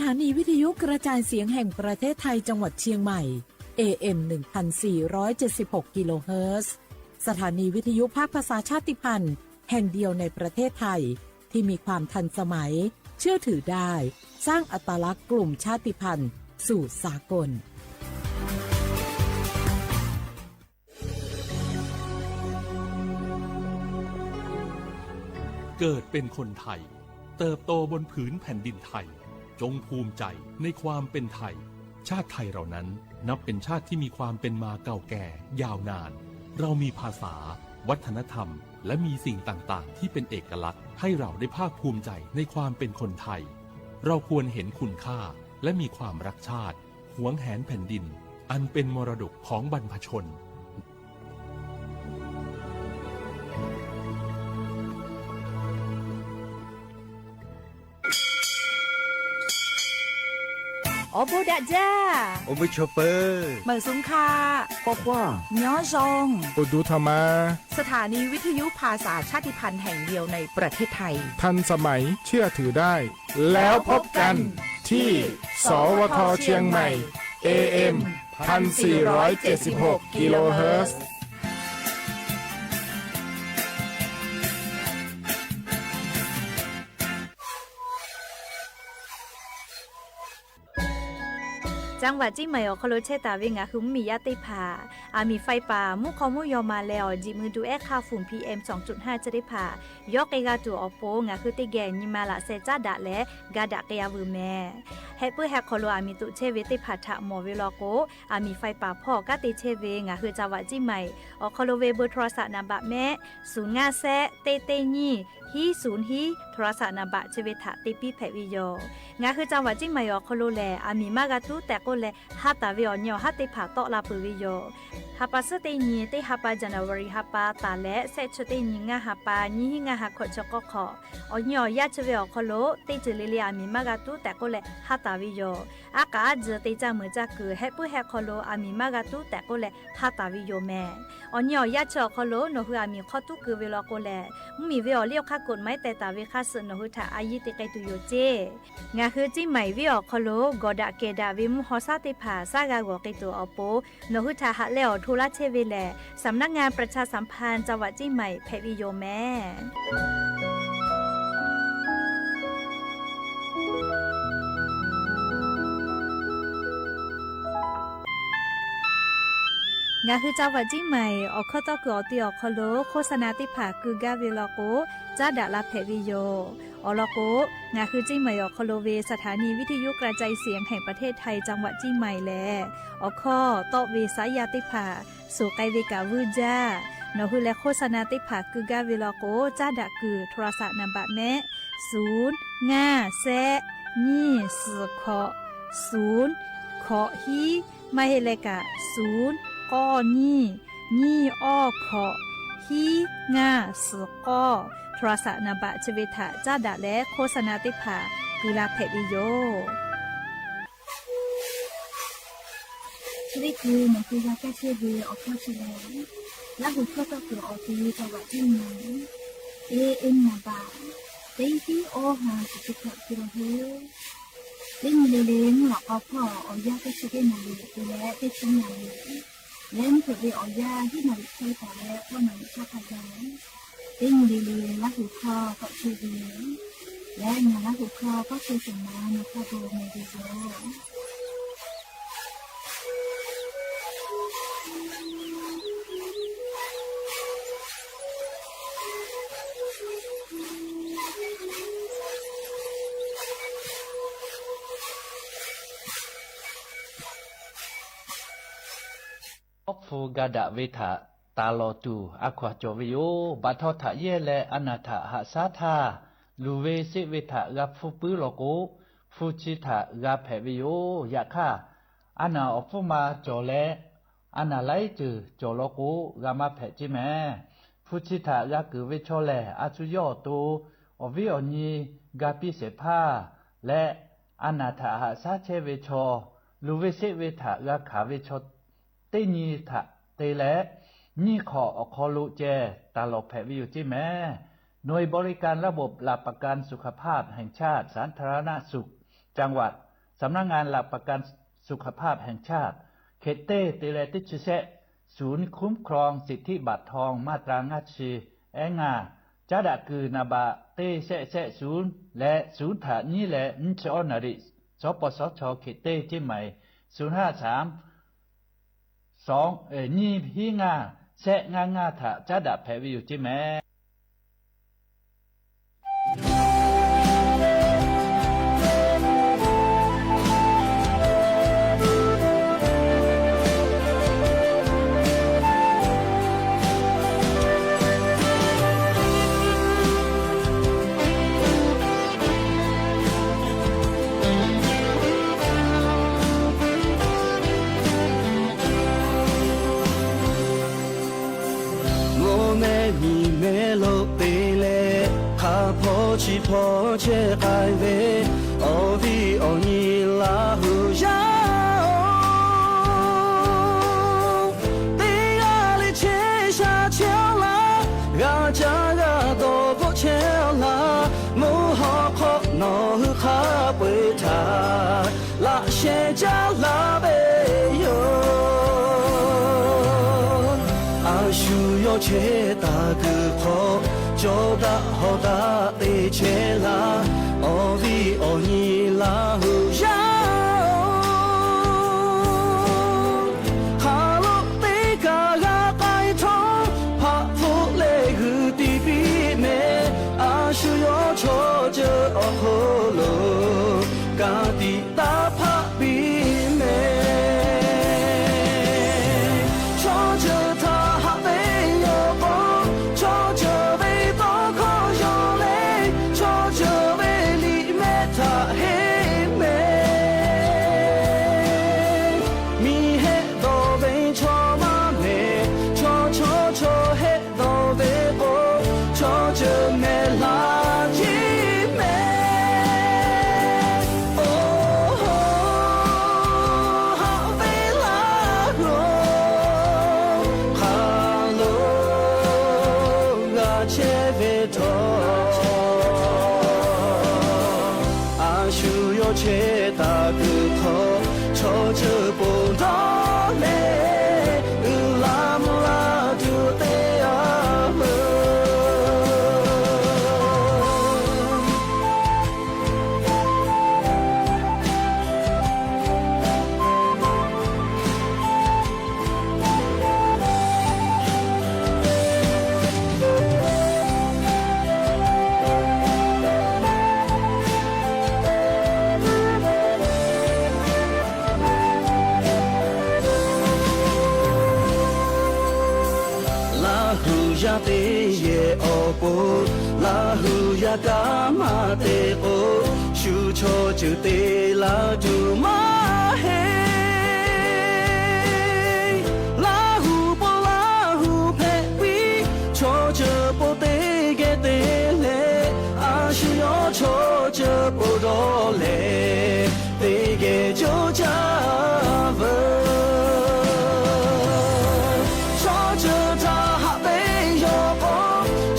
สถานีวิทยุกระจายเสียงแห่งประเทศไทยจังหวัดเชียงใหม่ เอ เอ็ม หนึ่งพันสี่ร้อยเจ็ดสิบหก กิโลเฮิรตซ์ สถานีวิทยุภาคภาษาชาติพันธุ์แห่งเดียวในประเทศไทย ที่มีความทันสมัย เชื่อถือได้ สร้างอัตลักษณ์กลุ่มชาติพันธุ์สู่สากล เกิดเป็นคนไทย เติบโตบนผืนแผ่นดินไทย จงภูมิใจในความเป็นไทย ชาติไทยเรานั้นนับเป็นชาติที่มีความเป็นมาเก่าแก่ยาวนาน เรามีภาษา วัฒนธรรม และมีสิ่งต่างๆ ที่เป็นเอกลักษณ์ ให้เราได้ภาคภูมิใจในความเป็นคนไทย เราควรเห็นคุณค่า และมีความรักชาติ หวงแหนแผ่นดิน อันเป็นมรดกของบรรพชน Awˬ bon daꞈ jaˇ. Awˬ bon chaw peuˬ. Meunˍ suhˍ hkaˆ. K'awꞈ k'oˆ. Nyoˉ zhonˇ. Awˬ duˬ htaꞈ ma. สถานีวิทยุภาษาชาติพันธุ์แห่งเดียวในประเทศไทย ทันสมัย เชื่อถือได้ แล้วพบกันที่ สวท เชียงใหม่ เอ เอ็ม พันสี่ร้อยเจ็ดสิบหก กิโลเฮิรตซ์ จังหวัดเชียงใหม่ awˬ hk'aw lo chehˇ taˍ ve ngaˬ hui mvuhˇmiˬ yaˇ teˇ hpaˍ, aˬ miˍ ไฟป่า mvuhˇ hk'aw mvuhˇ yaw ma leh awˬ jiˬ mui duˬ ehˉ hk'aˇ ฝุ่น PM สองจุดห้า chi teˇ hpaˍ yawˇ k'ai g'a tuˬ awˬ pon, ngaˬ hui teˇ geh nyi ma laꞈ sheh caˉ daꞈ leh ga daꞈ k'ai-a veuˬ mehˍ. Heh puiˉ heh hk'aw lo aˬ miˍ toꞈ chehˇ ve teˇ hpaˍ htaꞈ mawˬ ve law k'o, aˬ miˍ ไฟป่า hpawˇ kanˉ te chehˇ ve ngaˬ hui จังหวัดเชียงใหม่ awˬ hk'aw lo ve เบอร์โทรศัพท์ naˍ baꞈ mehˆ, suhˍ ngaˇ shehˆ teˇ teˇ nyiˇ hiˉ suhˍ hiˉ โทรศัพท์ naˍ baꞈ chi ve htaꞈ te piˇ hpehꞈ ve yoˬ. Ngaˬ hui จังหวัดเชียงใหม่ awˬ hk'aw lo lehˬ, aˬ miˍ maˇ g'a tuˉ tehꞈ k'oˆ leh, ha taˍ ve awˬ nyi awˬ haˉ teˇ hpaˍ tawˆ la peuˬ ve yoˬ. Ha pa suhˉ teˇ nyi, teˇ ha pa January ha pa taˍ leh, shehˆ chi teˇ nyi ngaˇ ha pa nyiˇ hiˉ ngaˇ ha hkawꞈ chi k'awˇ hk'awꞈ, awˬ nyi awˬ yaˇ chi ve awˬ hk'aw lo teˇ ceuˬ le le aˬ miˍ maˇ g'a tuˉ tehꞈ k'oˆ leh ha taˍ ve yoˬ. Aˉ k'aꞈ aˉ tcuh te caˇ meuˬ caˇ kuiˬ heh puiˉ heh hk'aw lo aˬ miˍ maˇ g'a tuˉ tehꞈ k'oˆ leh ha taˍ ve yoˬ mehˍ. Awˬ nyi awˬ yaˇ chi awˬ hk'aw lo nawˬ hui aˬ miˍ hk'aw tuˉ keu ve law k'o lehˬ, mvuhˇmiˬ ve awˬ liˇ awˬ hk'aˇ กฎหมาย teh taˍ ve hk'aˇ suh nawˬ hui htaꞈ a yiˇ te k'ai tuˬ yoˬ ceˇ. Ngaˬ hui เชียงใหม่ venˇ awˬ hk'aw lo gawˬ daꞈ kehˬ daꞈ ve mvuhˇ haw shaˉ teˇ hpaˍ shaˉ g'a g'awˬ k'ai tuˬ awˬ pon, nawˬ hui htaꞈ haꞈ leh awˬ hto laˇ chehˇ ve lehˬ, สำนักงานประชาสัมพันธ์จังหวัดเชียงใหม่ hpehꞈ ve yoˬ mehˍ. Ngaˬ hui จังหวัดเชียงใหม่ awˬ hkawˇ tawˇ kuiˬ awˬ te awˬ hk'aw lo โฆษณา teˇ hpaˍ keu gaˇ ve law k'o, caˉ daꞈ la hpehꞈ ve yoˬ. Awˬ lawn k'o, ngaˬ hui เชียงใหม่ awˬ hk'aw lo ve สถานีวิทยุกระจายเสียงแห่งประเทศไทย จังหวัดเชียงใหม่ lehˬ, awˬ hkawˇ tawˆ ve saˉ yaˇ teˇ hpaˍ suhˍ k'ai ve kaꞈ vuiˇ jaˇ. Nawˬ hui leh โฆษณา teˇ hpaˍ keu gaˇ ve law k'o, caˉ daꞈ kuiˬ โทรศัพท์ naˍ baꞈ mehˆ, suhˍ ngaˇ shehˆ nyiˇ suhˍ hkawꞈ suhˍ hkawꞈ hiˉ, maˇ heˆ leh kaꞈ suhˍ k'awˇ nyiˇ nyiˇ awˇ hkawꞈ hiˉ ngaˇ suhˍ k'awˇ โทรศัพท์ naˍ baꞈ chi ve htaꞈ caˉ daꞈ leh โฆษณา teˇ hpaˍ keu la hpehꞈ ve yoˬ. Chi teˇ hkui nawˬ hui g'a kaˇ chehˇ ve awˬ hkawˇ chi lehˬ, Laˇ huˍ hkawˇ tawˇ kuiˬ awˬ te จังหวัดเชียงใหม่ เอ เอ็ม naˍ baꞈ teˇ hiˉ awˇ ha suhˍ chi hkawꞈ keu la heuˆ. Teˇ nyi le le mvuhˇ lawꞈ k'aw hpawˇ awˬ yanˇ teˇ chi teˇ naˍ riˍ te leh teˇ chi naˍ riˍ, leh mvuhˇ hpeuꞈ ve awˬ yanˇ hiˉ naˍ riˍ chehˇ taˍ leh k'awˇ naˍ riˍ chehˇ htaˇ gaˇ, teˇ nyi le le Laˇ huˍ hkawˇ tawˆ chehˇ ve leh ngaˬ Laˇ huˍ hkawˇ tawˇ chehˇ shehˍ ma nawˬ hk'a bon meh ve yoˬ. Awˉ hpu ga daꞈ ve htaꞈ taˍ lawˬ tuˬ a hkaw-anˬ cawˬ ve yoˬ. Baˬ htaw htaꞈ yehˇ leh a naˬ htaꞈ haꞈ shaˉ htaˇ, luˬ ve sheˆ ve htaꞈ g'a hpfuhˇ puiˉ law k'o, hpu chi htaꞈ g'a hpehꞈ ve yoˬ. Yaꞈ hk'aˇ, a naˬ awˬ hpfuhˇ ma cawˬ leh, a naˬ laiˉ ceuˬ cawˬ law k'o, g'a maˇ hpehꞈ ceˇ mehˍ. Hpu chi htaꞈ g'a kuiˬ ve chaw lehˬ, a shu yawˇ awˬ to awˬ viˉ awˬ nyi ga piˇ shehˍ hpaˇ leh, a naˬ htaꞈ haꞈ shaˉ chehˇ ve chaw, luˬ ve sheˆ ve htaꞈ g'a hkanˍ ve chaw teˇ nyi htaꞈ te leh, nyiˇ hk'awꞈ awˬ hk'aw lo ceh taˍ lawˬ hpehꞈ ve yoˬ ceˇ mehˍ. หน่วยบริการระบบหลักประกันสุขภาพแห่งชาติ สาธารณสุขจังหวัด สำนักงานหลักประกันสุขภาพแห่งชาติ เขตเต้ te leh teˇ chi shehˆ ศูนย์คุ้มครองสิทธิบัตรทองมาตรา ngaˇ chi ehˉ ngaˇ, caˉ daꞈ kuiˬ หนึ่ง baꞈ teˇ shehˆ shehˆ ศูนย์ leh ศูนย์ htaꞈ nyiˉ leh nyiˇ chi awˇ naˍ riˍ สปสช เขตเต้ เชียงใหม่ ศูนย์ ห้า สาม สอง nyiˇ hiˉ ngaˇ shehˆ ngaˇ ngaˇ htaꞈ caˉ daꞈ hpehꞈ ve yoˬ ceˇ mehˍ. Mvuhˇ mehˆ miˬ mehˆ lo te leh, hk'a hpawˇ chi hpawˇ chehˇ k'ai ve, awˬ viˉ awˬ nyi Laˇ huˍ yaˇ-oˬ, teˇ g'aˇ leh chehˇ sha chehˇ laˇ, g'a caˇ g'a dawˬ bvuhˆ chehˇ laˇ, mvuhˇ hawˉ hk'awꞈ nawˬ hui hk'a peu-eˬ htaꞈ laꞈ sheh jaˇ laˇ ve yoˬ. A shu yawˇ chehˇ taˍ kuiˬ hk'aw, cawˇ daꞈ hawˍ daꞈ te chehˇ laˇ, awˬ viˉ awˬ nyi Laˇ huˍ yaˇ-oˬ, hk'aˬ lo teˇ kaˬ g'a k'ai htawˇ, hpaˆ hpfuhˆ leh g'uiˬ tiˍ piˇ mehˍ. A shu yawˇ chaw ceuˬ awˬ hk'aw lo ka tiꞈ taˇ hpaˆ piˇ mehˍ. Chaw ceuˬ htaꞈ haꞈ ve yoˬ k'o, chaw ceuˬ ve tawˇ hkawˇ yaw leh, chaw ceuˬ ve liꞈ mehˆ htaꞈ henˇ mehˍ. Miˬ hehˆ dawˬ ve chaw maˇ mehˍ, chaw chaw chaw hehˆ dawˬ ve k'o, chaw ceuˬ mehˍ laˇ ceˇ mehˍ. Oˇ, haꞈ ve Laˇ huˍ-oˬ, hk'aˬ lo g'a chehˇ ve htawˇ, a shu yawˇ chehˇ taˍ kuiˬ hk'aw, chaw ceuˬ ponˬ dawˇ leh, uiˍ la mvuh la tuˬ te-a meuˬ. Laˇ huˍ yaˇ teˇ yehˬ awˬ pon, Laˇ huˍ yaˇ kaꞈ maˇ te k'o, shu chaw ceuˬ te la tuˬ maˇ heˆ. Laˇ huˍ po Laˇ huˍ hpehꞈ piˇ, chaw ceuˬ po teˇ geh te leh, a shu yawˇ chaw ceuˬ po dawˇ leh, teˇ geh coˇ caˇ veuˬ. Chaw ceuˬ htaꞈ haꞈ ve yoˬ k'o,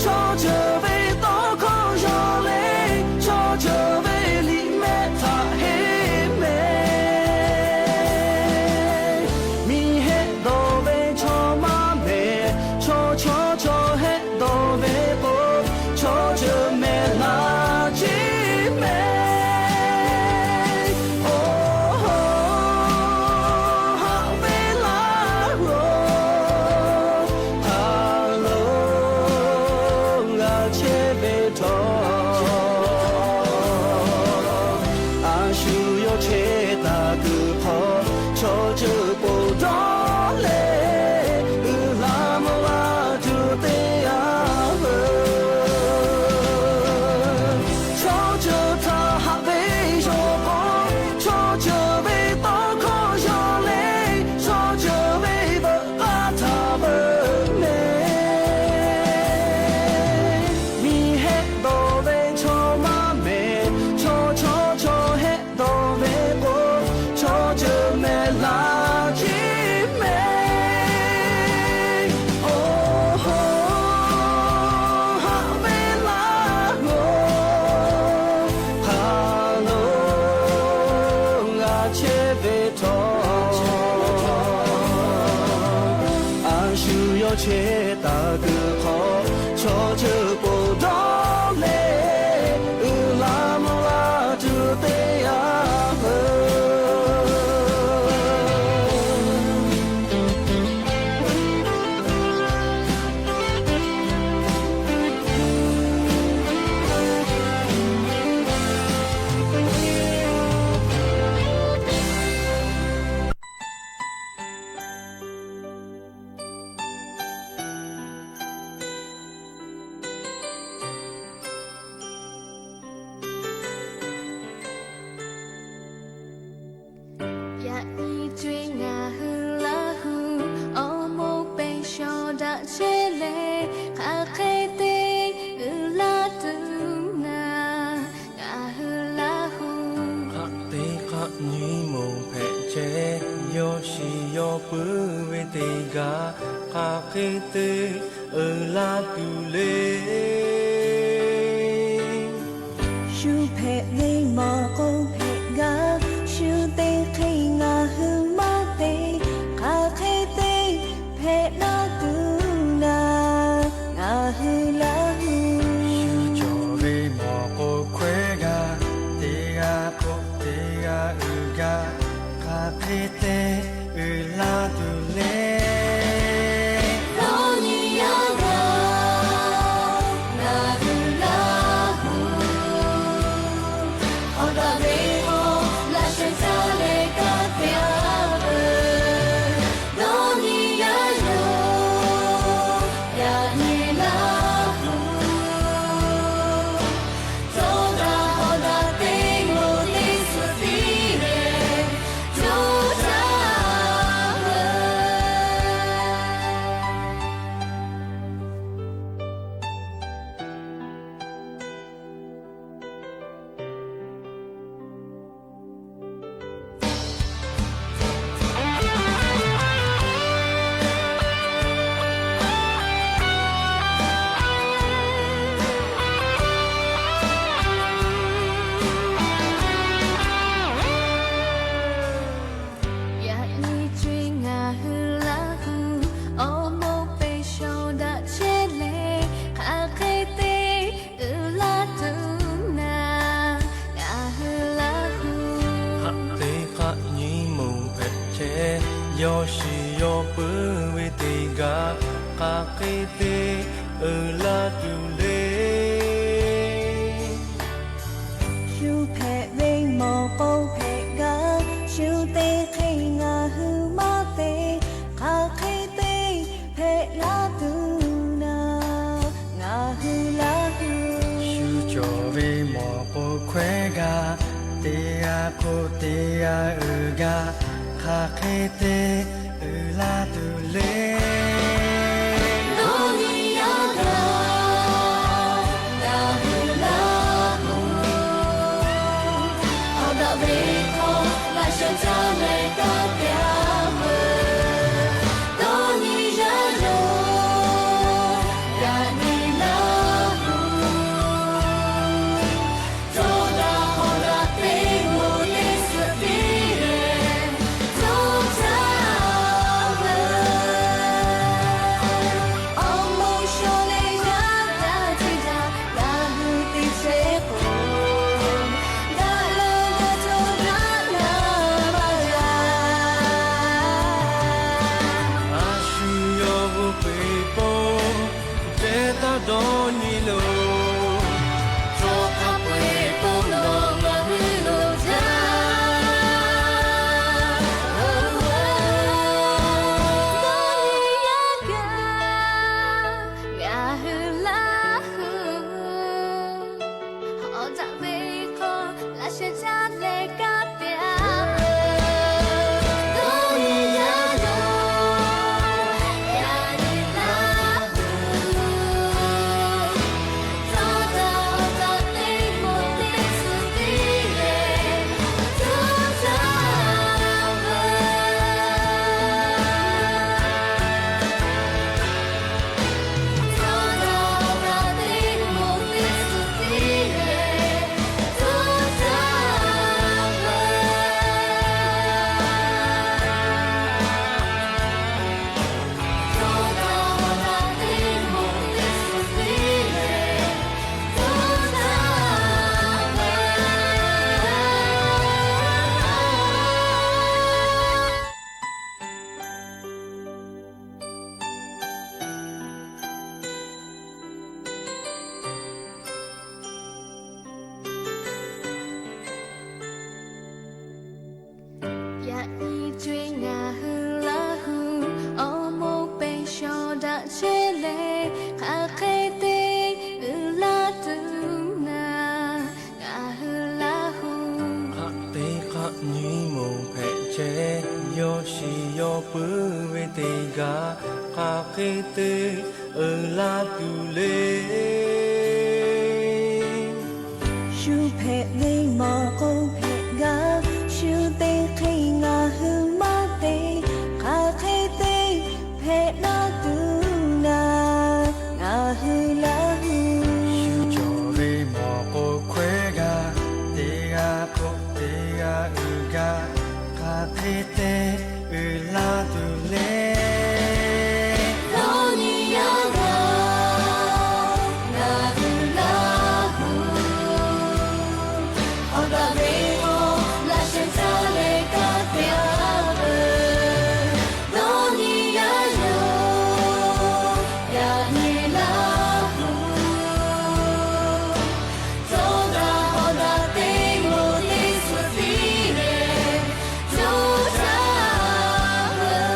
chaw ceuˬ ve tawˇ hkawˇ yaw leh, chaw ceuˬ ve liꞈ mehˆ htaꞈ henˇ mehˍ. yawˇ chehˇ taˍ kuiˬ hk'aw, chaw ceuˬ ponˬ dawˇ leh, uiˍ la mvuh la tuˬ te yaˇ Yaꞈ nyi co-e ngaˬ hui Laˇ huˍ awˬ moˍ pehˬ shawˍ daꞈ chehˇ leh, hk'aˬ hk'e te uiˍ la tuˬ naˍ, ngaˬ hui Laˇ huˍ. Hk'aˬ te hk'aˬ nyi moˍ hpehꞈ chehˇ, yawˇ shiˍ yawˇ puiˉ ve teˇ g'aˇ, hk'aˬ hk'e te uiˍ la tuˬ le. Shu hpehꞈ ve mawˬ k'o hpehꞈ gaˇ, shu te hk'e ngaˬ hui maˇ te, hk'aˬ hk'e te hpehꞈ la tuˬ naˍ, ngaˬ hui Laˇ huˍ. Shu cawˬ ve mawˬ k'o hkawehˇ gaˇ, teˇ g'aˇ k'o teˇ g'aˇ uiˍ gaˇ, hk'aˬ hk'e te uiˍ la tuˬ le. Dawˇ nyi yaˇ gaˬ, ngaˬ hui Laˇ huˍ. Awˬ daꞈ ve k'o, laꞈ sheh caˇ leh kaˇ te a peuˬ. Dawˇ nyi yaˇ yoˬ, yaꞈ nyi Laˇ huˍ. Cawˇ daꞈ awˬ daꞈ teˇ moˍ teˇ suhˍ tiˉ leh, cawˇ caˇ peuˬ. Yaꞈ nyi co-e ngaˬ hui Laˇ huˍ awˬ moˍ pehˬ shawˍ daꞈ chehˇ leh, hk'aˬ hk'e te uiˍ la tuˬ naˍ, ngaˬ hui Laˇ huˍ. Hk'aˬ te hk'aˬ nyi moˍ hpehꞈ chehˇ, yawˇ shiˍ yawˇ puiˉ ve teˇ g'aˇ, hk'aˬ hk'e te uiˍ la tuˬ le. Shu hpehꞈ ve mawˬ k'o hpehꞈ gaˇ, shu te hk'e ngaˬ hui maˇ te, hk'aˬ hk'e te hpehꞈ la tuˬ naˍ, ngaˬ hui Laˇ huˍ. Shu cawˬ ve mawˬ k'o hkawehˇ gaˇ, teˇ g'aˇ k'o teˇ g'aˇ uiˍ gaˇ, hk'aˬ hk'e te uiˍ la tuˬ le. Dawˇ nyi yaˇ gaˬ, ngaˬ hui Laˇ huˍ. Awˬ daꞈ ve k'o, laꞈ sheh caˇ leh kaˇ te a peuˬ. Dawˇ nyi yaˇ yoˬ, yaꞈ nyi Laˇ huˍ. Cawˇ daꞈ awˬ daꞈ teˇ moˍ teˇ suhˍ tiˉ leh, cawˇ caˇ peuˬ. Awˬ moˍ shawˍ leh yaˇ htaˇ teˇ htaˇ, ngaˬ hui te chehˇ k'o, daꞈ leh daꞈ cawˬ daꞈ la maˇ g'a. A shu yawˇ g'oˇ peˬ pon, ceh taˇ dawˇ nyi loˬ. Chaw hk'a peu-eˬ pon nawˬ ngaˬ hui loˍ jaˇ. Dawˇ nyi yaˇ gaˬ, ngaˬ hui Laˇ huˍ. Awˬ daꞈ ve k'o, laꞈ sheh caˇ leh kaˇ te a peuˬ. Dawˇ nyi yaˇ yoˬ, yaꞈ nyi Laˇ huˍ. le, hk'aˬ hk'e te uiˍ la tuˬ naˍ, ngaˬ hui Laˇ huˍ. Hk'aˆ teˇ hk'aˆ nyi moˬ hpehꞈ chehˇ, yawˇ shiˍ yawˇ puiˉ ve teˇ g'aˇ, hk'aˬ hk'e te uiˍ la tuˬ le. Shu hpehꞈ ve mawˬ k'o hpehꞈ gaˇ, shu te hk'e ngaˬ hui maˇ te, hk'aˬ hk'e te hpehꞈ la tuˬ naˍ, ngaˬ hui Laˇ huˍ. Shu cawˬ ve mawˬ k'o hkawehˇ gaˇ, teˇ g'aˇ hk'oˆ teˇ g'aˇ uiˍ gaˇ, hk'aˬ hk'e te uiˍ la tuˬ le. Dawˇ nyi yaˇ gaˬ, ngaˬ hui Laˇ huˍ. Awˬ daꞈ ve k'o, laꞈ sheh caˇ leh kaˇ te a peuˬ. Dawˇ nyi yaˇ yoˬ, yaꞈ nyi Laˇ huˍ. Cawˇ daꞈ awˬ daꞈ teˇ moˍ teˇ suhˍ tiˉ leh, cawˇ caˇ peuˬ.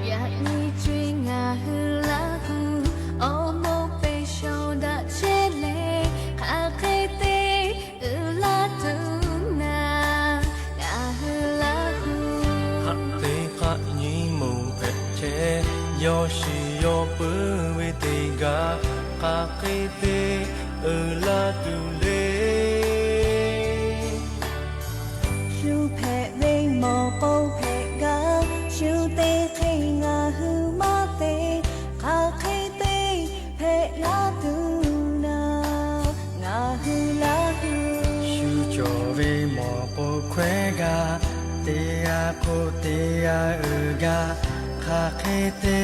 Yaꞈ nyi co-e ngaˬ hui Laˇ huˍ, awˬ moˍ peˬ shawˍ daꞈ chehˇ leh, hk'aˬ hk'e te uiˍ la tuˬ naˍ, ngaˬ hui Laˇ huˍ. Hk'aˆ teˇ hk'aˆ nyi moˬ hpehꞈ chehˇ, yawˇ shiˍ yawˇ puiˉ ve teˇ g'aˇ, hk'aˬ hk'e te uiˍ la tuˬ le. Shu hpehꞈ ve mawˬ k'o hpehꞈ gaˇ, shu te hk'e ngaˬ hui maˇ te, hk'aˬ hk'e te hpehꞈ la tuˬ naˍ, ngaˬ hui Laˇ huˍ. Shu cawˬ ve mawˬ k'o hkawehˇ gaˇ, teˇ g'aˇ hk'oˆ teˇ g'aˇ uiˍ gaˇ, hk'aˬ hk'e te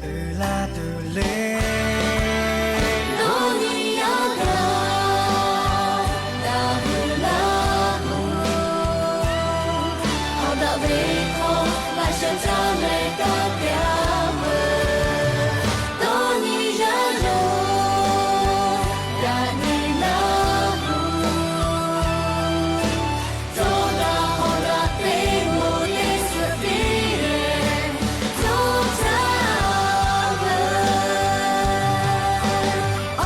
uiˍ la tuˬ le. Dawˇ nyi yaˇ gaˬ, ngaˬ hui Laˇ huˍ. Awˬ daꞈ ve k'o, laꞈ sheh caˇ leh kaˇ te a peuˬ. Dawˇ nyi yaˇ yoˬ, yaꞈ nyi Laˇ huˍ. Cawˇ daꞈ awˬ daꞈ teˇ moˍ teˇ suhˍ tiˉ leh, cawˇ caˇ peuˬ.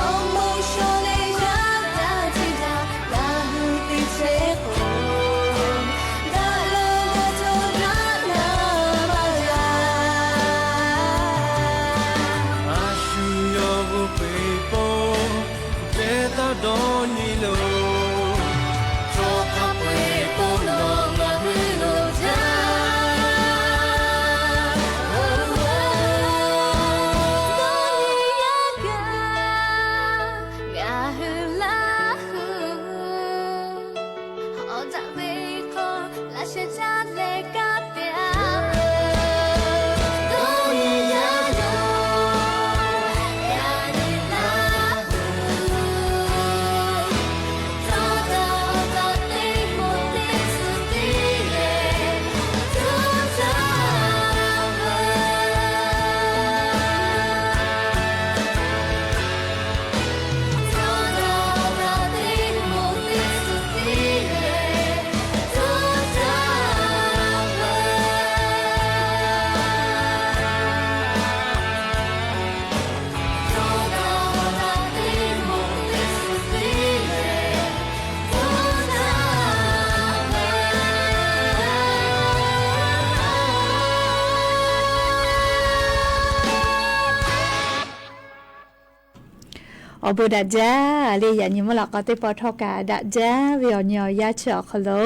Awˬ moˍ shawˍ leh yaˇ taˇ ceˇ daꞈ, Laˇ huˍ teˇ chehˇ k'o, daꞈ leh g'a cawˬ daꞈ la maˇ g'a. A shu yawˇ g'oˇ peˬ pon, jehˇ taˇ dawˇ nyi loˬ. Chaw hk'a peu-eˬ pon nawˬ ngaˬ hui loˍ jaˇ. Dawˇ nyi yaˇ gaˬ, ngaˬ hui Laˇ huˍ. Awˬ daꞈ ve k'o, laꞈ sheh caˇ leh kaˇ te a. Dawˇ nyi yaˇ yoˬ, yaꞈ nyi Laˇ huˍ. Cawˇ daꞈ awˬ daꞈ teˇ moˍ teˇ suhˍ tiˉ leh, cawˇ caˇ peuˬ. Awˬ bon daꞈ jaˇ le. Yaꞈ nyi mvuhˇ laꞈ k'aw teˇ pawˆ htawˇ kaꞈ daꞈ jaˇ ve awˬ nyi awˬ yanˇ chi awˬ hk'aw lo,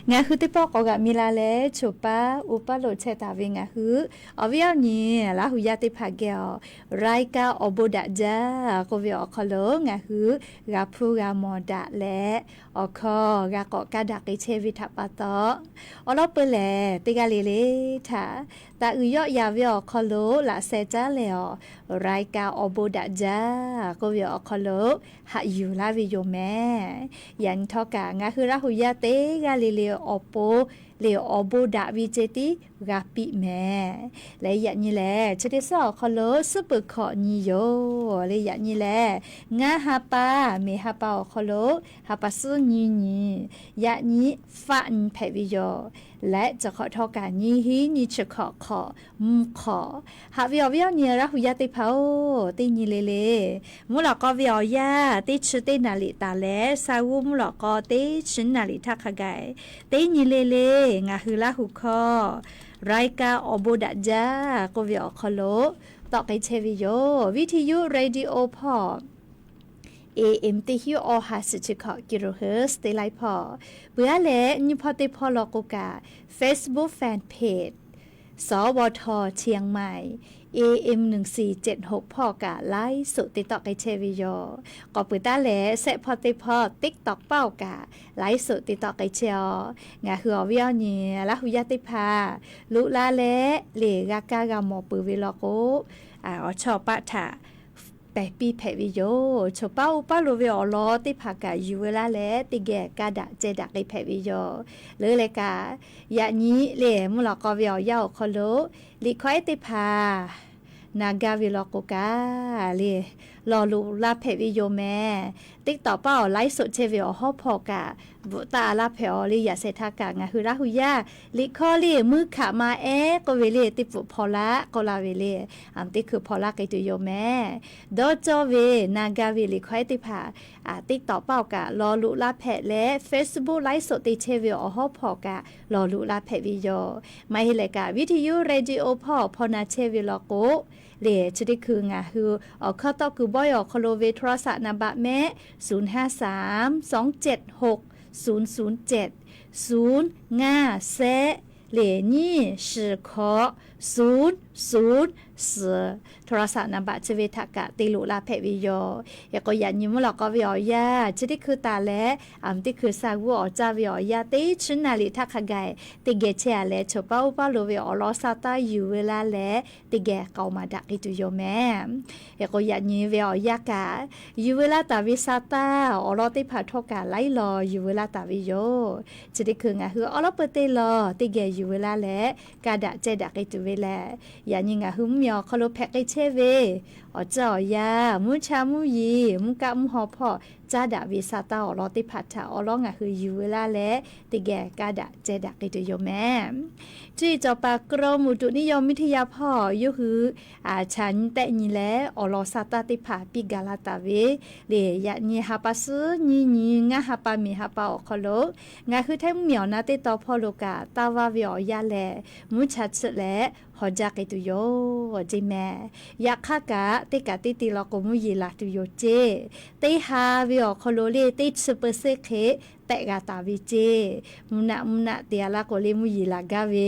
ngaˬ hui teˇ pawˆ k'awꞈ g'aꞈ mi la leh, choˬ paˉ uˉ paˉ lo chehˇ taˍ ve ngaˬ hui awˬ viˉ awˬ nyi Laˇ huˍ yaˇ teˇ hpaˍ geh awˬ รายการ awˬ bon daꞈ jaˇ k'oˆ ve awˬ hk'aw lo ngaˬ hui g'a hpuˇ g'a mawˬ daꞈ leh, awˬ hkawˇ g'a k'awꞈ kaˇ daꞈ k'ai chehˇ ve htaꞈ pa taw, awˬ lawn peuˬ lehˬ teˇ g'aˇ le le htaꞈ taꞈ uiˍ yawˆ yan ve awˬ hk'aw lo laꞈ sheh caˉ leh awˬ รายการ awˬ bon daꞈ jaˇ k'oˆ ve awˬ awˬ hk'aw lo haꞈ yuˬ laˇ ve yoˬ mehˍ. Yaꞈ nyi htawˇ kaꞈ ngaˬ hui Laˇ hu yaˇ teˇ g'aˇ le le awˬ pon lehˬ awˬ bon daꞈ ve ceh tiˉ g'a piˇ mehˍ. Leh yaꞈ nyi lehˬ chi teˇ suhˉ awˬ hk'aw lo suhˉ peuˬ hkawꞈ nyi yoˬ le. Yaꞈ nyi lehˬ ngaˇ ha pa, miˬ ha pa awˬ hk'aw lo ha pa suhˉ nyi nyi, yaꞈ nyi faˆ nyi hpehꞈ ve yoˬ. Leh chi hk'awꞈ htawˇ kaꞈ nyiˇ hinˉ nyiˇ chi hkawꞈ hk'awꞈ mvuhˇ hk'awꞈ haꞈ ve awˬ viˉ awˬ nyi Laˇ hu yaˇ teˇ hpaˍ-oˬ, teˇ nyi le le mvuhˇ lawꞈ k'aw ve awˬ yanˇ teˇ chi teˇ naˍ riˍ taˍ leh, sa g'uˇ mvuhˇ lawꞈ k'aw teˇ chi naˍ riˍ htaˇ hk'a gaˬ, teˇ nyi le le ngaˬ hui Laˇ hu hkawˇ รายการ awˬ bon daꞈ jaˇ k'oˆ ve awˬ hk'aw lo tawˆ k'ai chehˇ ve yoˬ. Viˇ hteˇ yuˇ radio hpawˇ A M teˇ hinˉ awˬ ha suhˍ chi hkawꞈ kilohertz teˇ laiˉ hpawˇ. Peuˬ aˉ leh nyiˇ hpawˇ teˇ hpawˇ law k'o kaꞈ Facebook fan page สวท เชียงใหม่ A M หนึ่งสี่เจ็ดหก hpawˇ kaꞈ ไลฟ์สด te tawˆ k'ai chehˇ ve yoˬ. K'awꞈ peuˬ taˉ leh shehˆ hpawˇ teˇ hpawˇ TikTok paˆ-oˬ kaꞈ ไลฟ์สด te tawˆ k'ai chehˇ-oˬ. Ngaˬ hui awˬ viˉ awˬ nyi Laˇ hu yaˇ teˇ hpaˍ loꞈ la leh lehˬ g'a kaˇ g'a mawˬ peuˬ ve law k'o, awˬ chawˇ paˆ htaꞈ pehˬ piˇ hpehꞈ ve yoˬ. Choˬ paˉ oˇ paˉ lo ve awˬ lawn teˇ hpaˍ kaꞈ yuˬ veu laˇ leh teˇ geh kaˇ daꞈ ceh daꞈ k'ai hpehꞈ ve yoˬ. Leuˉ leh kaꞈ, yaꞈ nyi lehˬ mvuhˇ lawꞈ k'aw ve awˬ yanˇ awˬ hk'aw lo liꞈ hkawˇ ehˉ teˇ hpaˍ na gaˇ ve law k'o kaꞈ lehˬ, lawˬ loꞈ la hpehꞈ ve yoˬ mehˍ. TikTok paˆ awˬ ไลฟ์สด chehˇ ve awˬ hawˉ hpawˇ kaꞈ bvuhꞈ taˆ laˇ hpehꞈ-aw le. Yaꞈ sheh htaˇ kaꞈ ngaˬ hui Laˇ hu yaˇ liꞈ hkawˇ lehˬ muˇ hkaꞈ ma ehˉ k'oˆ ve lehˬ teˇ pfuhˍ hpaw laˇ k'oˆ la ve lehˬ, teˇ hkui hpaw laˇ k'ai tuˬ yoˬ mehˍ. Dawˇ cawˇ ve na gaˇ ve liꞈ hkawˇ ehˉ teˇ hpaˍ TikTok paˆ-oˬ kaꞈ lawˬ loꞈ la hpehꞈ leh Facebook ไลฟ์สด te chehˇ ve awˬ hawˉ hpawˇ kaꞈ lawˬ loꞈ la hpehꞈ ve yoˬ. Maˇ heˆ leh kaꞈ วิทยุ radio hpawˇ hpaw na chehˇ ve law k'o lehˬ, chi teˇ hkui ngaˬ hui awˬ hkawˇ tawˆ kuiˬ bawehˇ awˬ hk'aw lo ve โทรศัพท์ naˍ baˆ mehˆ ศูนย์ ห้า สาม สอง เจ็ด หก ศูนย์ ศูนย์ เจ็ด ศูนย์ ngaˇ shehˆ lehˬ nyiˇ shiˍ hkawꞈ ศูนย์ ศูนย์ suhˍ โทรศัพท์ naˍ baˆ chi ve htaꞈ kaꞈ te loꞈ la hpehꞈ ve yoˬ. Hk'e k'o yaꞈ nyi mvuhˇ lawꞈ k'aw ve awˬ yanˇ chi teˇ hkui taˍ leh, teˇ hkui sa g'uˇ awˬ caˇ ve awˬ yanˇ teˇ chi naˍ riˍ htaˇ hk'a gaˬ teˇ geh chehˇ-a leh, choˬ paˉ oˇ paˉ lo ve awˬ lawn sa taˇ yuˬ veu laˇ leh teˇ geh k'aoˍ maˍ daꞈ k'ai tuˬ yoˬ mehˍ. Hk'e k'o yaꞈ nyi ve awˬ yanˇ kaꞈ yuˬ veu laˇ taˍ ve sa taˇ awˬ lawn teˇ hpaˍ htawˇ kaꞈ laiˉ law yuˬ veu laˇ taˍ ve yoˬ. Chi teˇ hkui ngaˬ hui awˉ lawˉ peu teˇ law teˇ geh yuˬ veu laˇ leh kaˇ daꞈ ceh daꞈ k'ai tuˬ ve lehˬ, yaꞈ nyi ngaˬ hui mvuhˇmiˬ awˬ hk'aw lo hpehꞈ k'ai chehˇ ve awˬ tcuhˉ awˬ yanˇ, mvuhˇ cha mvuhˇ yeˬ, mvuhˇ kaˆ mvuhˇ haw hpawˇ caˉ daꞈ ve sa taˇ awˬ lawn teˇ hpaˍ htaꞈ awˬ lawn ngaˬ hui yuˬ veu laˇ leh teˇ geh kaˇ daꞈ ceh daꞈ k'ai tuˬ yoˬ mehˍ. Cuˇ yiˍ cawˬ paˍ กรมอุตุนิยมวิทยา hpawˇ yawˇ hui chaꞈ nyi tehˆ nyi leh awˬ lawn sa taˇ teˇ hpaˍ piˇ gaˬ la taˍ ve lehˬ, yaꞈ nyi ha pa suhˉ nyiˇ nyi ngaˇ ha pa miˬ ha pa awˬ hk'aw lo ngaˬ hui Htaiˇ mvuhˇmiˬ awˬ na teˇ tawn hpawˇ lo kaꞈ taˇ vaˇ ve awˬ yanˇ lehˬ, mvuhˇ cha tsuhˆ leh haw jaˇ k'ai tuˬ yoˬ ceˇ mehˍ. Yaꞈ hk'aˇ kaꞈ teˇ kaꞈ teˇ te law k'o mvuhˇ yeˬ laˬ tuˬ yoˬ ceˇ. Teˇ ha ve awˬ hk'aw lo lehˬ teˇ chi เปอร์เซ็นต์ hk'e tehꞈ g'a taˍ ve ceˇ. Mvuhˇ naˆ mvuhˇ naˆ te-a laˇ k'o lehˬ mvuhˇ yeˬ laˬ gaˇ ve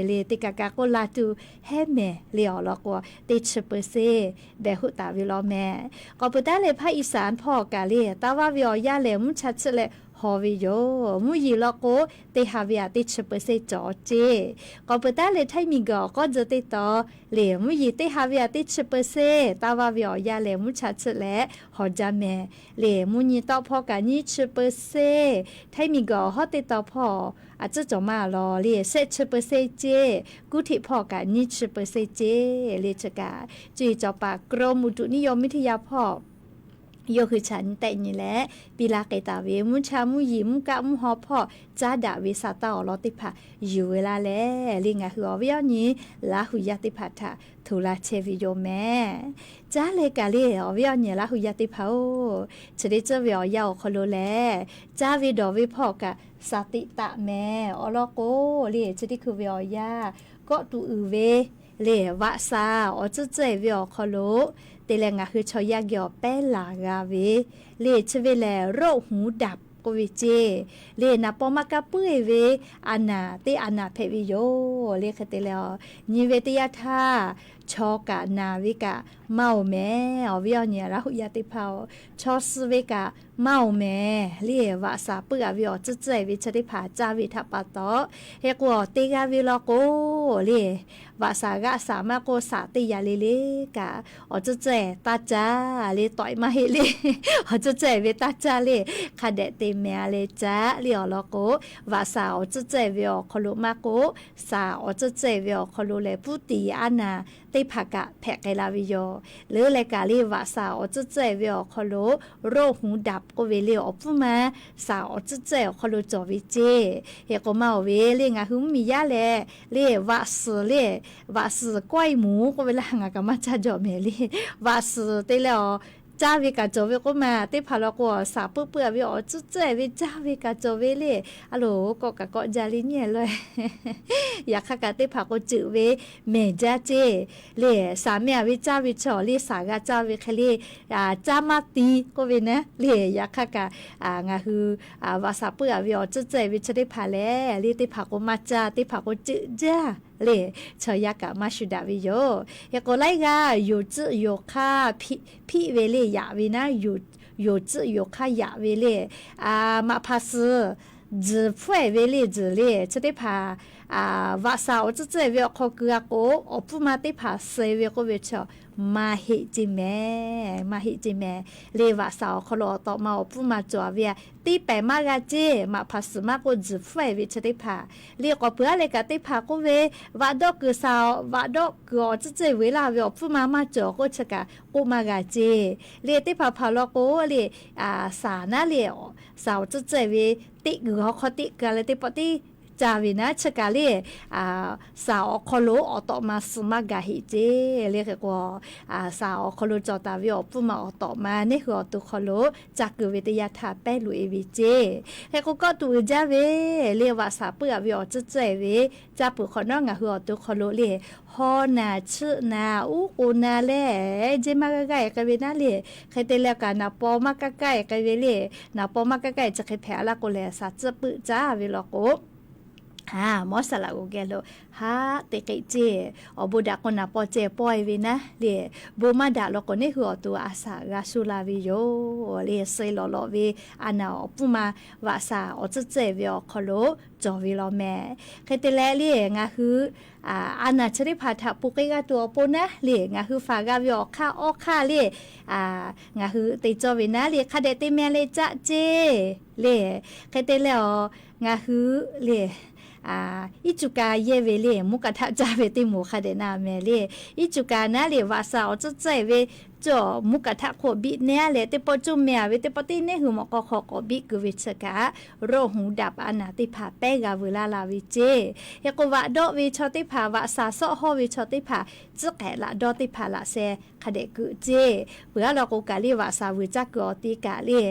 lehˬ, teˇ kaꞈ kaꞈ k'oˆ la tuˬ hehˉ mehˍ le awˬ lawn k'o, teˇ chi เปอร์เซ็นต์ dehꞈ hoˆ taˍ ve law mehˍ. K'awꞈ peuˬ taˉ lehˬ ภาคอีสาน hpawˇ kaꞈ lehˬ taˇ vaˇ ve awˬ yanˇ lehˬ mvuhˇ cha tsuhˆ leh haw ve yoˬ. Mvuhˇ yeˬ law k'o teˇ ha ve aꞈ teˇ chi เปอร์เซ็นต์ cawˬ ceˇ. K'awꞈ peuˬ taˉ lehˬ Htaiˇ miˬguiˬ awˬ k'awˇ tcuh teˇ tawn lehˬ mvuhˇ yeˬ teˇ ha ve aꞈ teˇ chi เปอร์เซ็นต์, taˇ vaˇ ve awˬ yanˇ lehˬ mvuhˇ cha tsuhˆ leh haw jaˇ mehˍ. Lehˬ mvuhˇ nyi tawˆ hpawˇ kaꞈ nyiˇ chi เปอร์เซ็นต์, Htaiˇ miˬguiˬ awˬ hawˉ teˇ tawn hpawˇ a tcuhˉ cawˬ maˇ lawˬ lehˬ shehˆ chi เปอร์เซ็นต์ ceˇ. Kuˉ hteꞈ hpawˇ kaꞈ nyiˇ chi เปอร์เซ็นต์ ceˇ. Lehˬ chi kaꞈ cuˇ yiˍ cawˬ paˍ กรมอุตุนิยมวิทยา hpawˇ yawˇ hui chaꞈ nyi tehˆ nyi leh piˇ laˇ k'ai taˍ ve mvuhˇ cha mvuhˇ yeˬ mvuhˇ kaˆ mvuhˇ haw hpawˇ caˉ daꞈ ve sa taˇ awˬ lawn teˇ hpaˍ yuˬ veu laˇ leh, lehˬ ngaˬ hui awˬ viˉ awˬ nyi Laˇ hu yaˇ teˇ hpaˍ htaꞈ htoꞈ la chehˇ ve yoˬ mehˍ. Caˉ leh kaꞈ lehˬ awˬ viˉ awˬ nyi Laˇ hu yaˇ teˇ hpaˍ-oˬ, chi teˇ ceuˬ ve awˬ yanˇ awˬ hk'aw lo lehˬ, caˇ ve dawˬ ve hpawˇ kaꞈ sa teꞈ taˆ mehˍ. Awˬ lawn k'o lehˬ chi teˇ hkui ve awˬ yanˇ kawˆ tuˬ uiˍ ve lehˬ vaꞈ sa awˬ tcuhˉ tcuhˉ-e ve awˬ hk'aw lo te leh ngaˬ hui chaw yaˇ geh awˬ pehˉ laˬ g'a ve lehˬ chi ve lehˬ โรคหูดับ k'oˆ ve ceˇ. Lehˬ naˍ paw maˇ kaˇ puiˉ-e ve a naˍ teˇ a naˍ hpehꞈ ve yoˬ. Lehˬ hk'e te leh nyi ve teˇ yanˇ htaˇ chaw kaꞈ naˬ ve kaꞈ maˇ oˬ mehˍ. Awˬ viˉ awˬ nyi Laˇ huˍ yaˇ teˇ hpaˍ-oˬ, chaw suh ve kaꞈ maˇ oˬ mehˍ le. Vaꞈ shaˍ puiˉ-a ve awˬ tcuhˉ tcuhˉ-e ve chi teˇ hpaˍ caˇ ve htaꞈ pa taw, hk'e k'o teˇ g'aˇ ve law k'o le, vaꞈ shaˍ g'aˆ shaˍ maˇ k'oˆ, shaˍ teˇ yaꞈ le le kaꞈ awˬ tcuhˉ tcuhˉ-e taˇ caˇ le, tawˆ-e maˇ heˆ le. Awˬ tcuhˉ tcuhˉ-e ve taˇ caˇ le, hk'a dehꞈ te mehˍ-a leh caˇ le. Awˬ lawn k'o, vaꞈ shaˍ awˬ tcuhˉ tcuhˉ-e ve awˬ hk'aw lo maˇ k'oˆ, shaˍ awˬ tcuhˉ tcuhˉ-e ve awˬ hk'aw lo lehˬ, puˉ tiˍ aˉ naˍ teˇ hpaˍ kaꞈ hpehꞈ k'ai la ve yoˬ. Leuˉ leh kaꞈ le, vaꞈ shaˍ awˬ tcuhˉ tcuhˉ-e ve awˬ hk'aw lo โรคหูดับ k'oˆ ve le, awˬ pfuhˇ ma shaˍ awˬ tcuhˉ tcuhˉ-e awˬ hk'aw lo cawˬ ve ceˇ. Hk'e k'o maˇ oˬ ve le, ngaˬ hui mvuhˇmiˬ yaˇ lehˬ le, vaꞈ suhˍ le, vaꞈ suhˍ ใกล้หมด k'oˆ ve laˇ, ngaˬ kaꞈ maˇ caˇ jaw mehˍ le. Vaꞈ suhˍ te leh awˬ caˇ ve kaꞈ cawˬ ve k'oˆ ma, teˇ hpaˍ law k'o, shaˍ puiˉ puiˉ-a ve awˬ tcuhˉ tcuhˉ-e ve caˇ ve kaꞈ cawˬ ve le. A loˍ, kawˆ kaꞈ kawˆ jaˇ le nyi loˬ. Yaꞈ hk'aˇ kaꞈ teˇ hpaˍ k'o ceuꞈ ve mehˍ jaˇ ceˇ le. Shaˍ mehˍ-a ve caˇ ve chaw le, shaˍ g'a caˇ ve hk'e le, caˇ maˇ ti k'oˆ ve naˉ le. Yaꞈ hk'aˇ kaꞈ ngaˬ hui vaꞈ shaˍ puiˉ-a ve awˬ tcuhˉ tcuhˉ-e ve chi teˇ hpaˍ lehˬ le, teˇ hpaˍ k'o maˇ caˇ, teˇ hpaˍ k'o ceuꞈ jaˇ le. Chaw yaˇ kaꞈ maˇ shu daꞈ ve yoˬ. Hk'e k'o laiˉ g'aˇ yonˍ tcuhˆ yonˍ hk'aˇ hpiˆ ve le, yaꞈ ve naˉ, yonˍ tcuhˆ yonˍ hk'aˇ yaꞈ ve le, maꞈ hpaˍ suhˍ tzuhˬ hpfuhˇ-e ve le, tzuhˬ le, chi teˇ hpaˍ vaꞈ shaˍ awˬ tcuhˉ tcuhˉ-e ve awˬ hk'aw keu-a k'o, awˬ hpfuhˇ ma teˇ hpaˍ suh-e ve k'oˆ ve chaw maˇ heˆ ceˇ mehˍ, maˇ heˆ ceˇ mehˍ. Le vaꞈ shaˍ awˬ hk'aw lo awˬ tawꞈ ma awˬ hpfuhˇ ma cawˬ ve-a, teˇ pehˍ maˇ g'a ceˇ. Maꞈ hpaˍ suhˍ maˇ k'oˆ, tzuhˬ hpfuhˇ-e ve chi teˇ hpaˍ le, k'awꞈ peuˬ-a leh kaꞈ teˇ hpaˍ k'oˆ ve, vaꞈ dawˆ kuiˬ shaˍ, vaꞈ dawˆ kuiˬ awˬ tcuhˉ tcuhˉ-e ve laˇ ve awˬ hpfuhˇ ma maˇ cawˬ k'oˆ chi kaꞈ k'oˆ maˇ g'a ceˇ. Le teˇ hpaˍ hpaˍ law k'o le, shaˍ naˉ le, shaˍ awˬ tcuhˉ tcuhˉ-e ve teˆ kuiˬ awˬ hk'aw teˆ keu leh teˇ pawˆ teˇ ca ve naˉ chi kaꞈ le, shaˍ awˬ hk'aw lo awˬ tawꞈ ma suh maˇ gaˬ heˆ ceˇ. Le hk'e k'o, shaˍ awˬ hk'aw lo cawˬ taˍ ve awˬ hpfuhˇ ma awˬ tawꞈ ma neˇ hui awˬ to hk'aw lo ca keu ve teˇ yanˇ htaˇ pehˉ loꞈ-e ve ceˇ. Hk'e k'o kawˆ tuˬ uiˍ jaˇ ve le, vaꞈ shaˍ puiˉ-a ve awˬ tcuhˉ tcuhˉ-e ve caˇ peuˬ hk'awꞈ nawˉ ngaˬ hui awˬ to hk'aw lo le, haw naˬ, chiˆ naˬ, uˉ k'oˍ naˬ leh, jehˇ maˇ g'aˇ g'aˇ-e k'ai ve naˉ le, hk'e te leh kaꞈ naˍ paw maˇ kaˇ kaˇ-e k'ai ve le, naˍ paw maˇ kaˇ kaˇ-e chi hk'e hpehꞈ-a laˇ k'o lehˬ, shaˍ tcuhˉ puiˉ caˇ ve law k'o, a, mawˇ shaˍ laꞈ g'oˍ geh lo haˉ te k'ai ceˇ. Awˬ bon daꞈ k'o naˍ paw ceh paw-e ve naˉ le, bon maˇ daꞈ law k'o neˇ hui awˬ to a shaꞈ g'a shu la ve yoˬ le. Suh lawꞈ lawꞈ ve a naˬ awˬ hpfuhˇ ma vaꞈ shaˍ awˬ tcuhˉ tcuhˉ-e ve awˬ hk'aw lo cawˬ ve law mehˍ. Hk'e te leh le ngaˬ hui a naˬ chi teˇ hpaˍ htaꞈ pon k'ai g'a tuˬ awˬ pon naˉ le, ngaˬ hui faˍ g'a ve awˬ hk'aˇ awˬ hk'aˇ le, ngaˬ hui te cawˇ ve naˉ le, hk'a dehꞈ te meh leh caˆ ceˇ le. Hk'e te leh a, ngaˬ hui le iˉ cuˬ ka yehˇ ve le, mvuhˇ kaꞈ htaˆ caˇ ve teˇ moˍ hk'a dehꞈ na mehˍ le. Iˉ cuˬ ka naˉ le vaꞈ shaˍ awˬ tcuhˉ tcuhˉ-e ve cawˬ mvuhˇ kaꞈ htaˆ hk'oˆ biˆ nehˉ leh teˇ pawˆ cuˇ meh-a ve teˇ pawˆ teˇ neˇ hui mawꞈ k'aw hk'aw k'awꞈ biˆ keu ve chi kaꞈ, โรคหูดับ a naˬ teˇ hpaˍ pehˉ g'a veu laˇ la ve ceˇ. Hk'e k'o vaꞈ dawˆ ve chaw teˇ hpaˍ, vaꞈ shaˍ sawˆ hawˇ ve chaw teˇ hpaˍ, tcuhˉ k'ehꞈ laꞈ dawˇ teˇ hpaˍ laꞈ sheh hk'a dehꞈ keu ceˇ. Peuˬ-a law k'o kaꞈ le vaꞈ shaˍ vuiˬ caˇ kuiˬ awˬ ti kaꞈ le,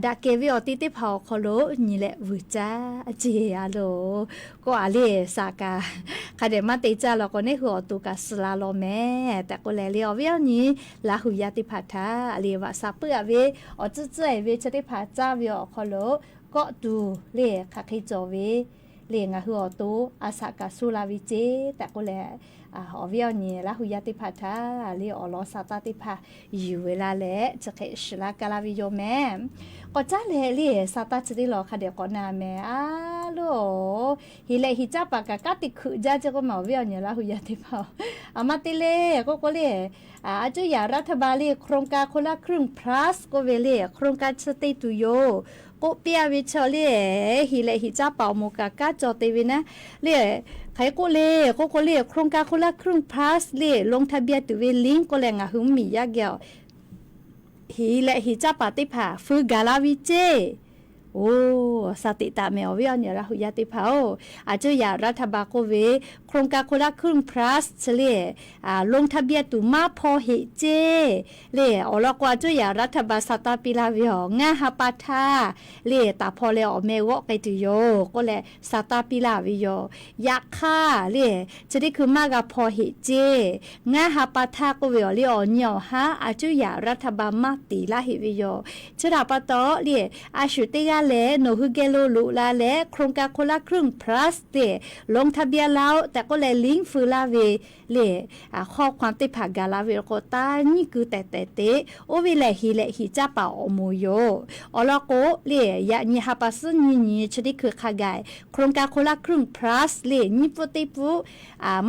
daꞈ kehˬ ve awˬ ti teˇ hpaˍ awˬ hk'aw lo nyi leh vuiˬ caˇ ceˇ a loˬ. K'oˆ-a le shaˍ kaꞈ hk'a dehꞈ maˇ te caˇ law k'o neˇ hui awˬ to kaꞈ suh la law mehˍ tehꞈ k'oˆ leh le, awˬ viˉ awˬ nyi Laˇ huˍ yaˇ teˇ hpaˍ htaꞈ le vaꞈ shaˍ puiˉ-a ve awˬ tcuhˉ tcuhˉ-e ve chi teˇ hpaˍ caˇ ve awˬ hk'aw lo kawˆ tuˬ le hk'aˬ hk'e cawˬ ve le ngaˬ hui awˬ to a shaꞈ kaꞈ shu la ve ceˇ tehꞈ k'oˆ leh, awˬ viˉ awˬ nyi Laˇ huˍ yaˇ teˇ hpaˍ htaꞈ le awˬ lawn sa taˇ teˇ hpaˍ yuˬ ve laˇ leh chi hk'e shiˍ laˇ ka laˇ ve yoˬ mehˍ. K'awꞈ caˉ leh le sa taˇ chi teˇ lawn hk'a dehꞈ k'awꞈ na mehˍ a loˬ. Hiˍ leh hiˍ caˇ paˍ kaꞈ kanˉ te hkui jaˇ ceˇ k'oˆ ma, awˬ viˉ awˬ nyi Laˇ huˍ yaˇ teˇ hpaˍ-oˬ, a ma te le k'oˆ k'o le, a cuˇ yaꞈ รัฐบาล le โครงการคนละครึ่ง plus k'oˆ ve le โครงการ chi te tuˬ yoˬ k'oˆ piˇ-a ve chaw le, hiˍ leh hiˍ caˇ paˍ awˬ moˍ kaꞈ kanˉ cawˬ te ve naˉ le. Hk'aˬ hk'e k'oˆ le k'oˆ k'o le โครงการคนละครึ่ง plus le ลงทะเบียน tuˬ ve link k'oˆ leh ngaˬ hui mvuhˇmiˬ yaˇ geh hiˍ leh hiˍ caˇ paˍ teˇ hpaˍ feu gaˬ la ve ceˇ. Oˬ, shaˍ teꞈ taˍ mehˍ awˬ viˉ awˬ nyi Laˇ huˍ yaˇ teˇ hpaˍ-oˬ, a cuˇ yaꞈ รัฐบาล k'oˆ ve โครงการคนละครึ่ง plus chi le ลงทะเบียน tuˬ maˇ hpaw heꞈ ceˇ le. Awˬ lawn k'o a cuˇ yaꞈ รัฐบาล sa taˇ piˇ laˇ ve awˬ ngaˇ ha pa htaˇ le taˍ hpaw leh awˬ meh g'awˆ k'ai tuˬ yoˬ k'oˆ leh sa taˇ piˇ laˇ ve yoˬ. Yaꞈ hk'aˇ le chi teˇ hkui maˇ g'a hpaw heꞈ ceˇ. Ngaˇ ha pa htaˇ k'oˆ ve awˬ le awˬ nyi awˬ haˉ a cuˇ yaꞈ รัฐบาล maˇ tiˍ laˇ heꞈ ve yoˬ. Chi htaꞈ pa taw le, a shu teˇ g'aˇ lehˬ nawˬ hui geh lo loꞈ la leh โครงการคนละครึ่ง plus le ลงทะเบียน laˇ-oˆ k'oˆ leh link feu laˇ ve le, hkawˇ hkawˇ teˇ hpaˍ gaˬ la ve law k'o, taˇ nyiˉ ku tehˬ tehˬ te, oˇ ve lehˬ hiˍ leh hiˍ caˇ paˍ awˬ moˍ yoˬ. Awˬ lawn k'o le, yaꞈ nyi ha pa suhˉ nyi nyi chi teˇ hkui hk'a gaˬ โครงการคนละครึ่ง plus le nyiˇ pfuhˇ teˇ pfuhˇ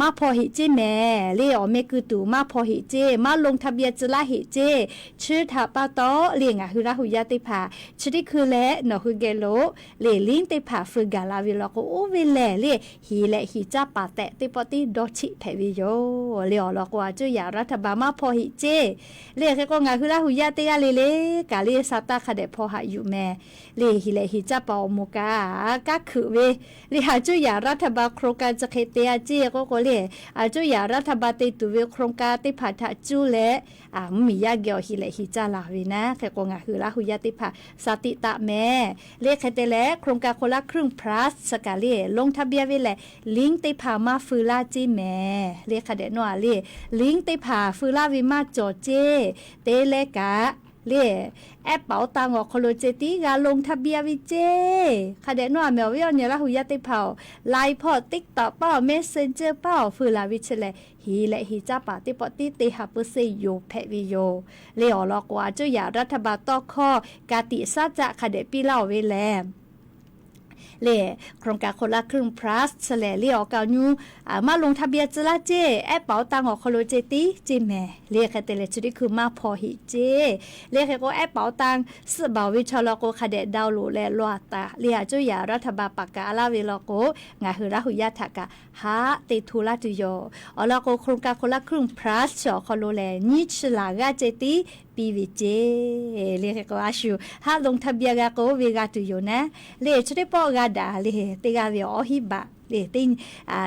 maˇ hpaw heꞈ ceˇ mehˍ le, awˬ meh keu tuˬ maˇ hpaw heꞈ ceˇ, maˇ ลงทะเบียน tcuh laˇ heꞈ ceˇ. Chi htaꞈ pa taw le, ngaˬ hui Laˇ hu yaˇ teˇ hpaˍ chi teˇ hkui leh nawˬ hui geh lo le link teˇ hpaˍ feu gaˬ la ve law k'o, oˇ ve lehˬ le hiˍ leh hiˍ caˇ paˍ tehꞈ teˇ pawˆ tiˉ dawˇ cheˆ hpehꞈ ve yoˬ. Le awˬ lawn k'o, a cuˇ yaꞈ รัฐบาล maˇ hpaw heꞈ ceˇ. Le hk'e k'o, ngaˬ hui Laˇ hu yaˇ teˇ g'aˇ le le kaꞈ le sa taˇ hk'a dehꞈ hpaw haꞈ yuˬ mehˍ. Le hiˍ leh hiˍ caˇ paˍ awˬ moˍ kaꞈ kanˉ hkuiꞈ ve le, a cuˇ yaꞈ รัฐบาล โครงการ chi hk'e te a ceˇ k'oˆ k'o le, a cuˇ yaꞈ รัฐบาล te tuˬ ve โครงการ teˇ hpaˍ htaꞈ cuˇ leh mvuhˇmiˬ yaˇ geh awˬ hiˍ leh hiˍ caˇ laˬ ve naˉ. Hk'e k'o, ngaˬ hui Laˇ hu yaˇ teˇ hpaˍ sa tiꞈ taˍ mehˍ. Le hk'e te leh โครงการคนละครึ่ง plus chi kaꞈ le ลงทะเบียน ve lehˬ link teˇ hpaˍ maˇ feu laˇ ceˇ mehˍ. Le hk'a dehꞈ nawˇ a le link teˇ hpaˍ feu laˇ ve maˇ cawˬ ceˇ. Te leh kaꞈ le แอปเป๋าตัง awˬ hk'aw lo ceh tiˉ g'a ลงทะเบียน ve ceˇ. Hk'a dehꞈ nawˇ a mehˍ awˬ viˉ awˬ nyi Laˇ hu yaˇ teˇ hpaˍ-oˬ, Line hpawˇ, TikTok hpawˇ, Messenger hpawˇ feu laˬ ve chi lehˬ, hiˍ leh hiˍ caˇ paˍ teˇ pawˆ tiˉ teˇ ha เปอร์เซ็นต์ yoˬ hpehꞈ ve yoˬ. Le awˬ lawn k'o, a cuˇ yaꞈ รัฐบาล tawˇ hkawˇ ka tiꞈ saˉ caˆ hk'a dehꞈ piˇ laˇ-oˬ ve lehˬ le โครงการคนละครึ่ง plus chi lehˬ le awˬ kaˍ awˬ nyu maˇ ลงทะเบียน tcuh laˇ ceˇ, แอปเป๋าตัง awˬ hk'aw lo ceh tiˉ ceˇ mehˍ. Le hk'e te leh chi teˇ hkui maˇ hpaw heꞈ ceˇ. Le hk'e k'o, แอปเป๋าตัง suhˆ baˬ ve chaw law k'o hk'a dehꞈ download leh law a taꞈ le, a cuˇ yaꞈ รัฐบาล paˍ kaꞈ a laˇ ve law k'o, ngaˬ hui Laˇ hu yaˇ htaꞈ kaꞈ haˆ te hto laˇ tuˬ yoˬ. Awˬ lawn k'o, โครงการคนละครึ่ง plus chi awˬ hk'aw lo lehˬ nyiˇ chi laˬ g'aˇ ceh tiˉ piˇ ve ceˇ. Le hk'e k'o, a shu haˆ ลงทะเบียน g'a k'o ve g'a tuˬ yoˬ naˉ. Le chi teˇ pawˆ g'a daꞈ le, teˇ g'aˇ ve awˬ hiˉ baꞈ le,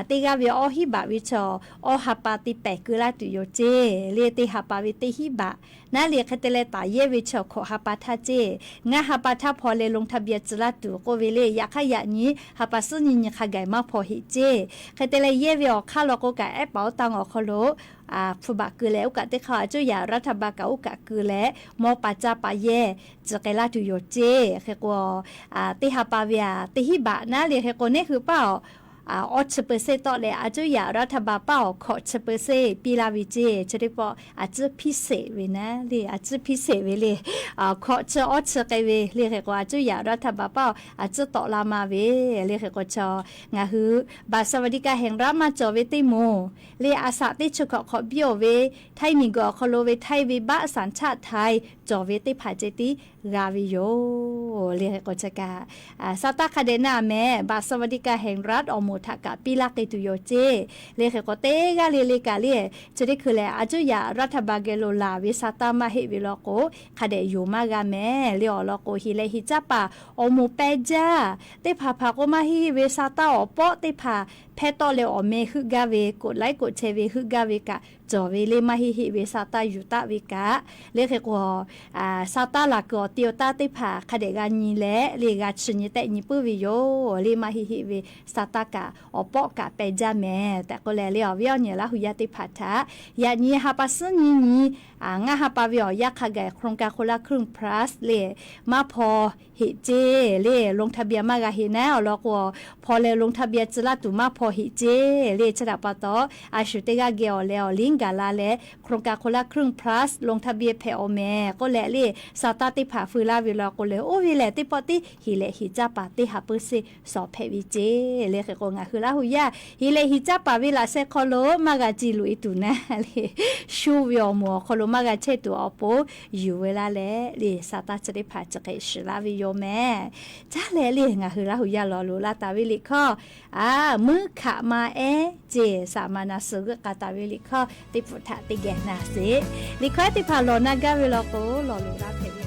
teˇ g'aˇ ve awˬ hiˉ baꞈ ve chaw awˬ ha pa te pehˍ keu laˇ tuˬ yoˬ ceˇ. Le teˇ ha pa ve teˇ hiˉ baꞈ naˉ. Le hk'e te leh taˍ yehˇ ve chaw hkawꞈ ha pa htaˇ ceˇ, ngaˇ ha pa htaˇ hpaw leh ลงทะเบียน tcuh laˇ tuˬ k'oˆ ve le. Yaꞈ hk'aˇ yaꞈ nyi ha pa suhˉ nyi nyi hk'a gaˬ maˇ hpaw heꞈ ceˇ. Hk'e te leh yehˇ ve awˬ hk'aˇ law k'o kaꞈ แอปเป๋าตัง awˬ hk'aw lo hpu baꞈ keu leh oˇ kaꞈ teˇ hk'aˇ a cuˇ yaꞈ รัฐบาล kaꞈ oˇ kaꞈ keu leh mawˇ pa caˇ pa yehˇ tcuh k'ai laˇ tuˬ yoˬ ceˇ. Hk'e k'o, teˇ ha pa ve a teˇ hiˉ baꞈ naˉ. Le hk'e k'o, neˇ hui paˇ awˬ awˇ chi เปอร์เซ็นต์ tawˆ leh a cuˇ yaꞈ รัฐบาล paˇ awˬ hkawꞈ chi เปอร์เซ็นต์ piˇ laˇ ve ceˇ. Chi teˇ pawˆ a cuˇ พิเศษ ve naˉ le, a cuˇ พิเศษ ve le, hkawꞈ chi awˇ chi k'ai ve le. Hk'e k'o, a cuˇ yaꞈ รัฐบาล paˇ a cuˇ tawˆ la ma ve le. Hk'e k'o, chaw ngaˬ hui บัตรสวัสดิการแห่งรัฐ maˇ cawˬ ve teˇ moˍ le, a shaꞈ teˇ chi hkawꞈ hk'awꞈ biˇ-oˬ ve, htaiˇ miˬguiˬ awˬ hk'aw lo ve htaiˇ ve บัตรสัญชาติไทย cawˬ ve teˇ hpaˍ ceh tiˉ g'a ve yoˬ. Le hk'e k'o, chi kaꞈ sa taˇ hk'a dehꞈ na mehˍ, บัตรสวัสดิการแห่งรัฐ awˬ moˍ htaꞈ kaꞈ piˇ laˇ k'ai tuˬ yoˬ ceˇ. Le hk'e k'o, teˇ g'aˇ le le kaꞈ le, chi teˇ hkui lehˬ a cuˇ yaꞈ รัฐบาล geh lo laˬ ve sa taˇ maˇ heˆ ve law k'o, hk'a dehꞈ yoˬ maˇ g'a mehˍ. Le awˬ lawn k'o, hiˍ leh hiˍ caˇ paˍ awˬ moˍ peh jaˇ teˇ hpaˍ hpaˍ k'o, maˇ heˆ heˆ ve sa taˇ awˬ pawˆ teˇ hpaˍ hpehˇ tawˆ leh awˬ meh heuˆ gaˇ ve, กดไลค์ กดแชร์ ve heuˆ gaˇ ve kaꞈ cawˬ ve le. Maˇ heˆ heˆ ve sa taˇ yuˬ taˆ ve kaꞈ le. Hk'e k'o, sa taˇ laˬ kuiˬ awˬ te awˬ taˇ teˇ hpaˍ hk'a dehꞈ g'a nyi leh le, g'a chi nyi tehˆ nyi puiˉ ve yoˬ le. Maˇ heˆ heˆ ve sa taˇ kaꞈ awˬ pawˆ kaꞈ peh jaˇ mehˍ tehꞈ k'oˆ leh le, awˬ viˉ awˬ nyi Laˇ hu yaˇ teˇ hpaˍ htaꞈ yaꞈ nyi ha pa suhˉ nyi nyi ngaˇ ha pa ve awˬ yanˇ hk'a gaˬ โครงการคนละครึ่ง plus le maˇ hpaw heꞈ ceˇ le, ลงทะเบียน maˇ g'a heꞈ naˉ. Awˬ lawn k'o, hpaw leh ลงทะเบียน tcuh laˇ tuˬ maˇ hpaw heꞈ ceˇ le. Chi htaꞈ pa taw, a shu teˇ g'aˇ geh awˬ leh awˬ link gaˬ la leh โครงการคนละครึ่ง plus ลงทะเบียน hpehꞈ awˬ mehˍ k'oˆ leh le, sa taˇ teˇ hpaˍ feu laˇ ve law k'o lehˬ, oˇ ve lehˬ teˇ pawˆ tiˉ hiˍ leh hiˍ caˇ paˍ teˇ ha เปอร์เซ็นต์ sawˍ hpehꞈ ve ceˇ. Le hk'e k'o, ngaˬ hui Laˇ hu yaˇ hiˍ leh hiˍ caˇ paˍ ve laꞈ sheh hk'aw lo maˇ g'a ci loꞈ e tuˬ naˉ le, shu ve awˬ moˍ awˬ hk'aw lo maˇ g'a chehˇ tuˬ awˬ pon yuˬ ve laˇ leh le, sa taˇ chi teˇ hpaˍ chi hk'e shiˍ laˇ ve yoˬ mehˍ. Caˇ leh le, ngaˬ hui Laˇ hu yaˇ lawˬ loꞈ laˇ taˍ ve liꞈ hkawˇ, a, muiˉ hkaꞈ ma ehˉ ceˇ, saˍ maˍ naˍ suhˍ g'euˆ k'a taˍ ve liꞈ hkawˇ teˇ hpfuhˆ htaꞈ teˇ geh naˍ sheˍ. Liꞈ hkawˇ ehˉ teˇ hpaˍ lawˬ na gaˇ ve law k'o, lawˬ loꞈ laˇ hpehꞈ ve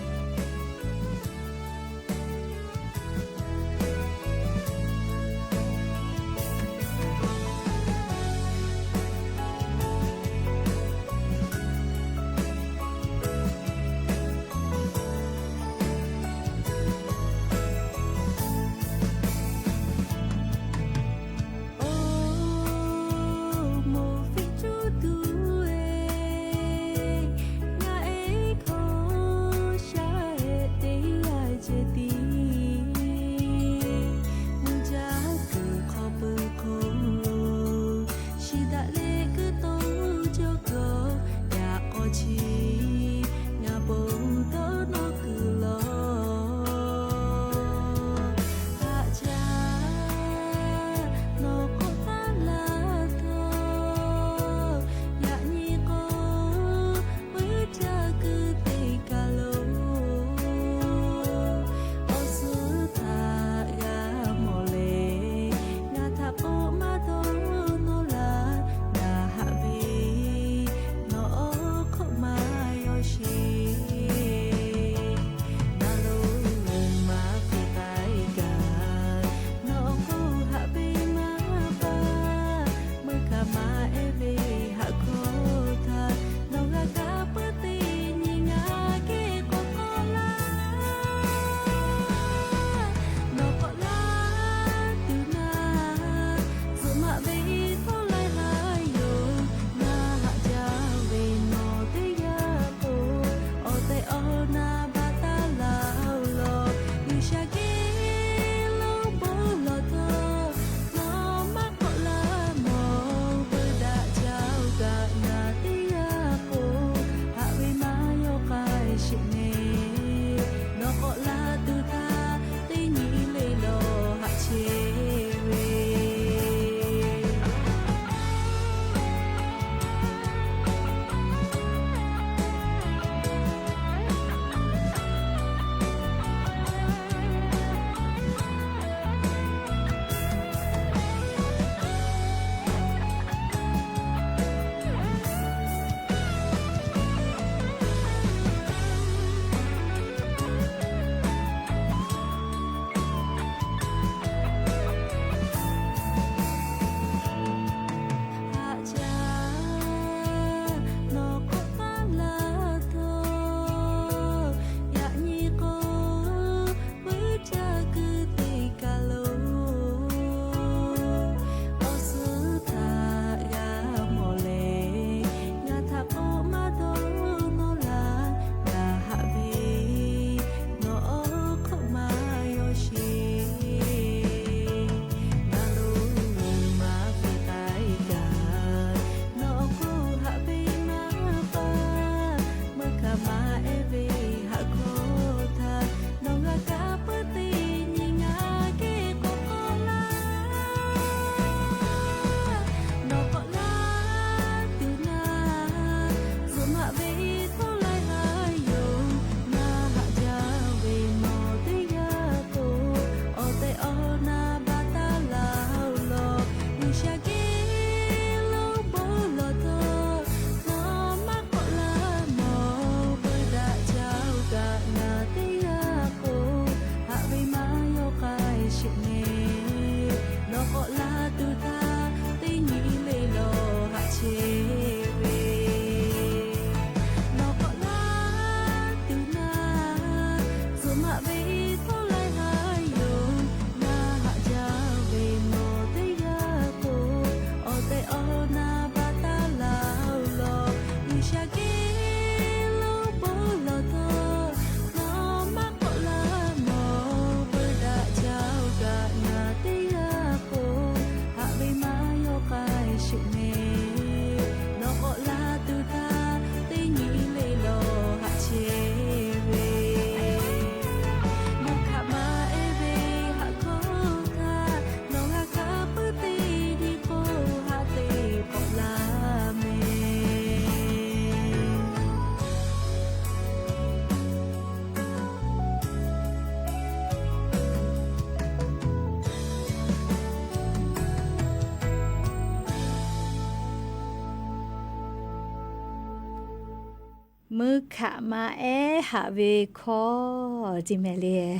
Mvuhˇ hkaꞈ ma ehˉ haꞈ ve hkawˇ ce mehˍ le.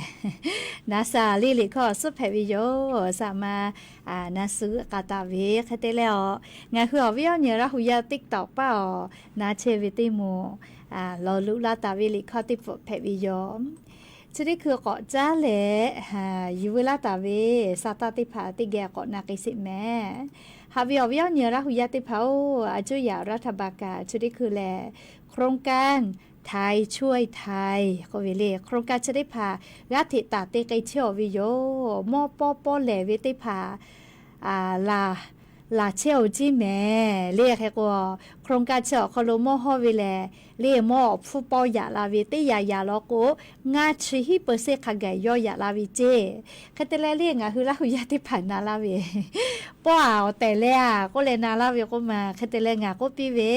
Na shaˍ le liꞈ hkawˇ suhˉ hpehꞈ ve yoˬ. Shaˍ ma na suhˉ k'a taˍ ve hk'e te leh a, ngaˬ hui awˬ viˉ awˬ nyi Laˇ hu yaˇ TikTok paˇ awˬ na chehˇ ve teˇ moˍ lawˬ luꞈ laˇ taˍ ve liꞈ hkawˇ teˇ pfuhˍ hpehꞈ ve yoˬ. Chi teˇ hkui k'awꞈ caˉ leh yuˬ veu laˇ taˍ ve sa taˇ teˇ hpaˍ teˇ geh k'awꞈ na k'ai sheˍ mehˍ. Haꞈ ve awˬ viˉ awˬ nyi Laˇ hu yaˇ teˇ hpaˍ-oˬ, a cuˇ yaꞈ รัฐบาล kaꞈ chi teˇ hkui lehˬ โครงการไทยช่วยไทย k'oˆ ve le, โครงการ chi teˇ hpaˍ g'aˇ hteꞈ taˍ te k'ai chehˇ-aw ve yoˬ. Mawˇ pawˇ pawˇ lehˬ ve teˇ hpaˍ laˬ chehˇ-oˬ ceˇ mehˍ le. Hk'e k'o, โครงการ chi awˬ hk'aw lo mawˇ hawˇ ve lehˬ le, mawˇ awˬ hpfuhˇ pawˇ yaꞈ la ve teˇ yaꞈ yaꞈ law k'o, ngaˇ chi hiˉ เปอร์เซ็นต์ hk'a gaˬ yawˇ yaꞈ la ve ceˇ. Hk'e te leh le ngaˬ hui Laˇ hu yaˇ teˇ hpaˍ na laˇ ve, pawˇ aˬ awˬ tehˬ leh a k'oˆ leh na laˇ ve k'oˆ ma. Hk'e te leh ngaˬ k'oˆ piˇ ve,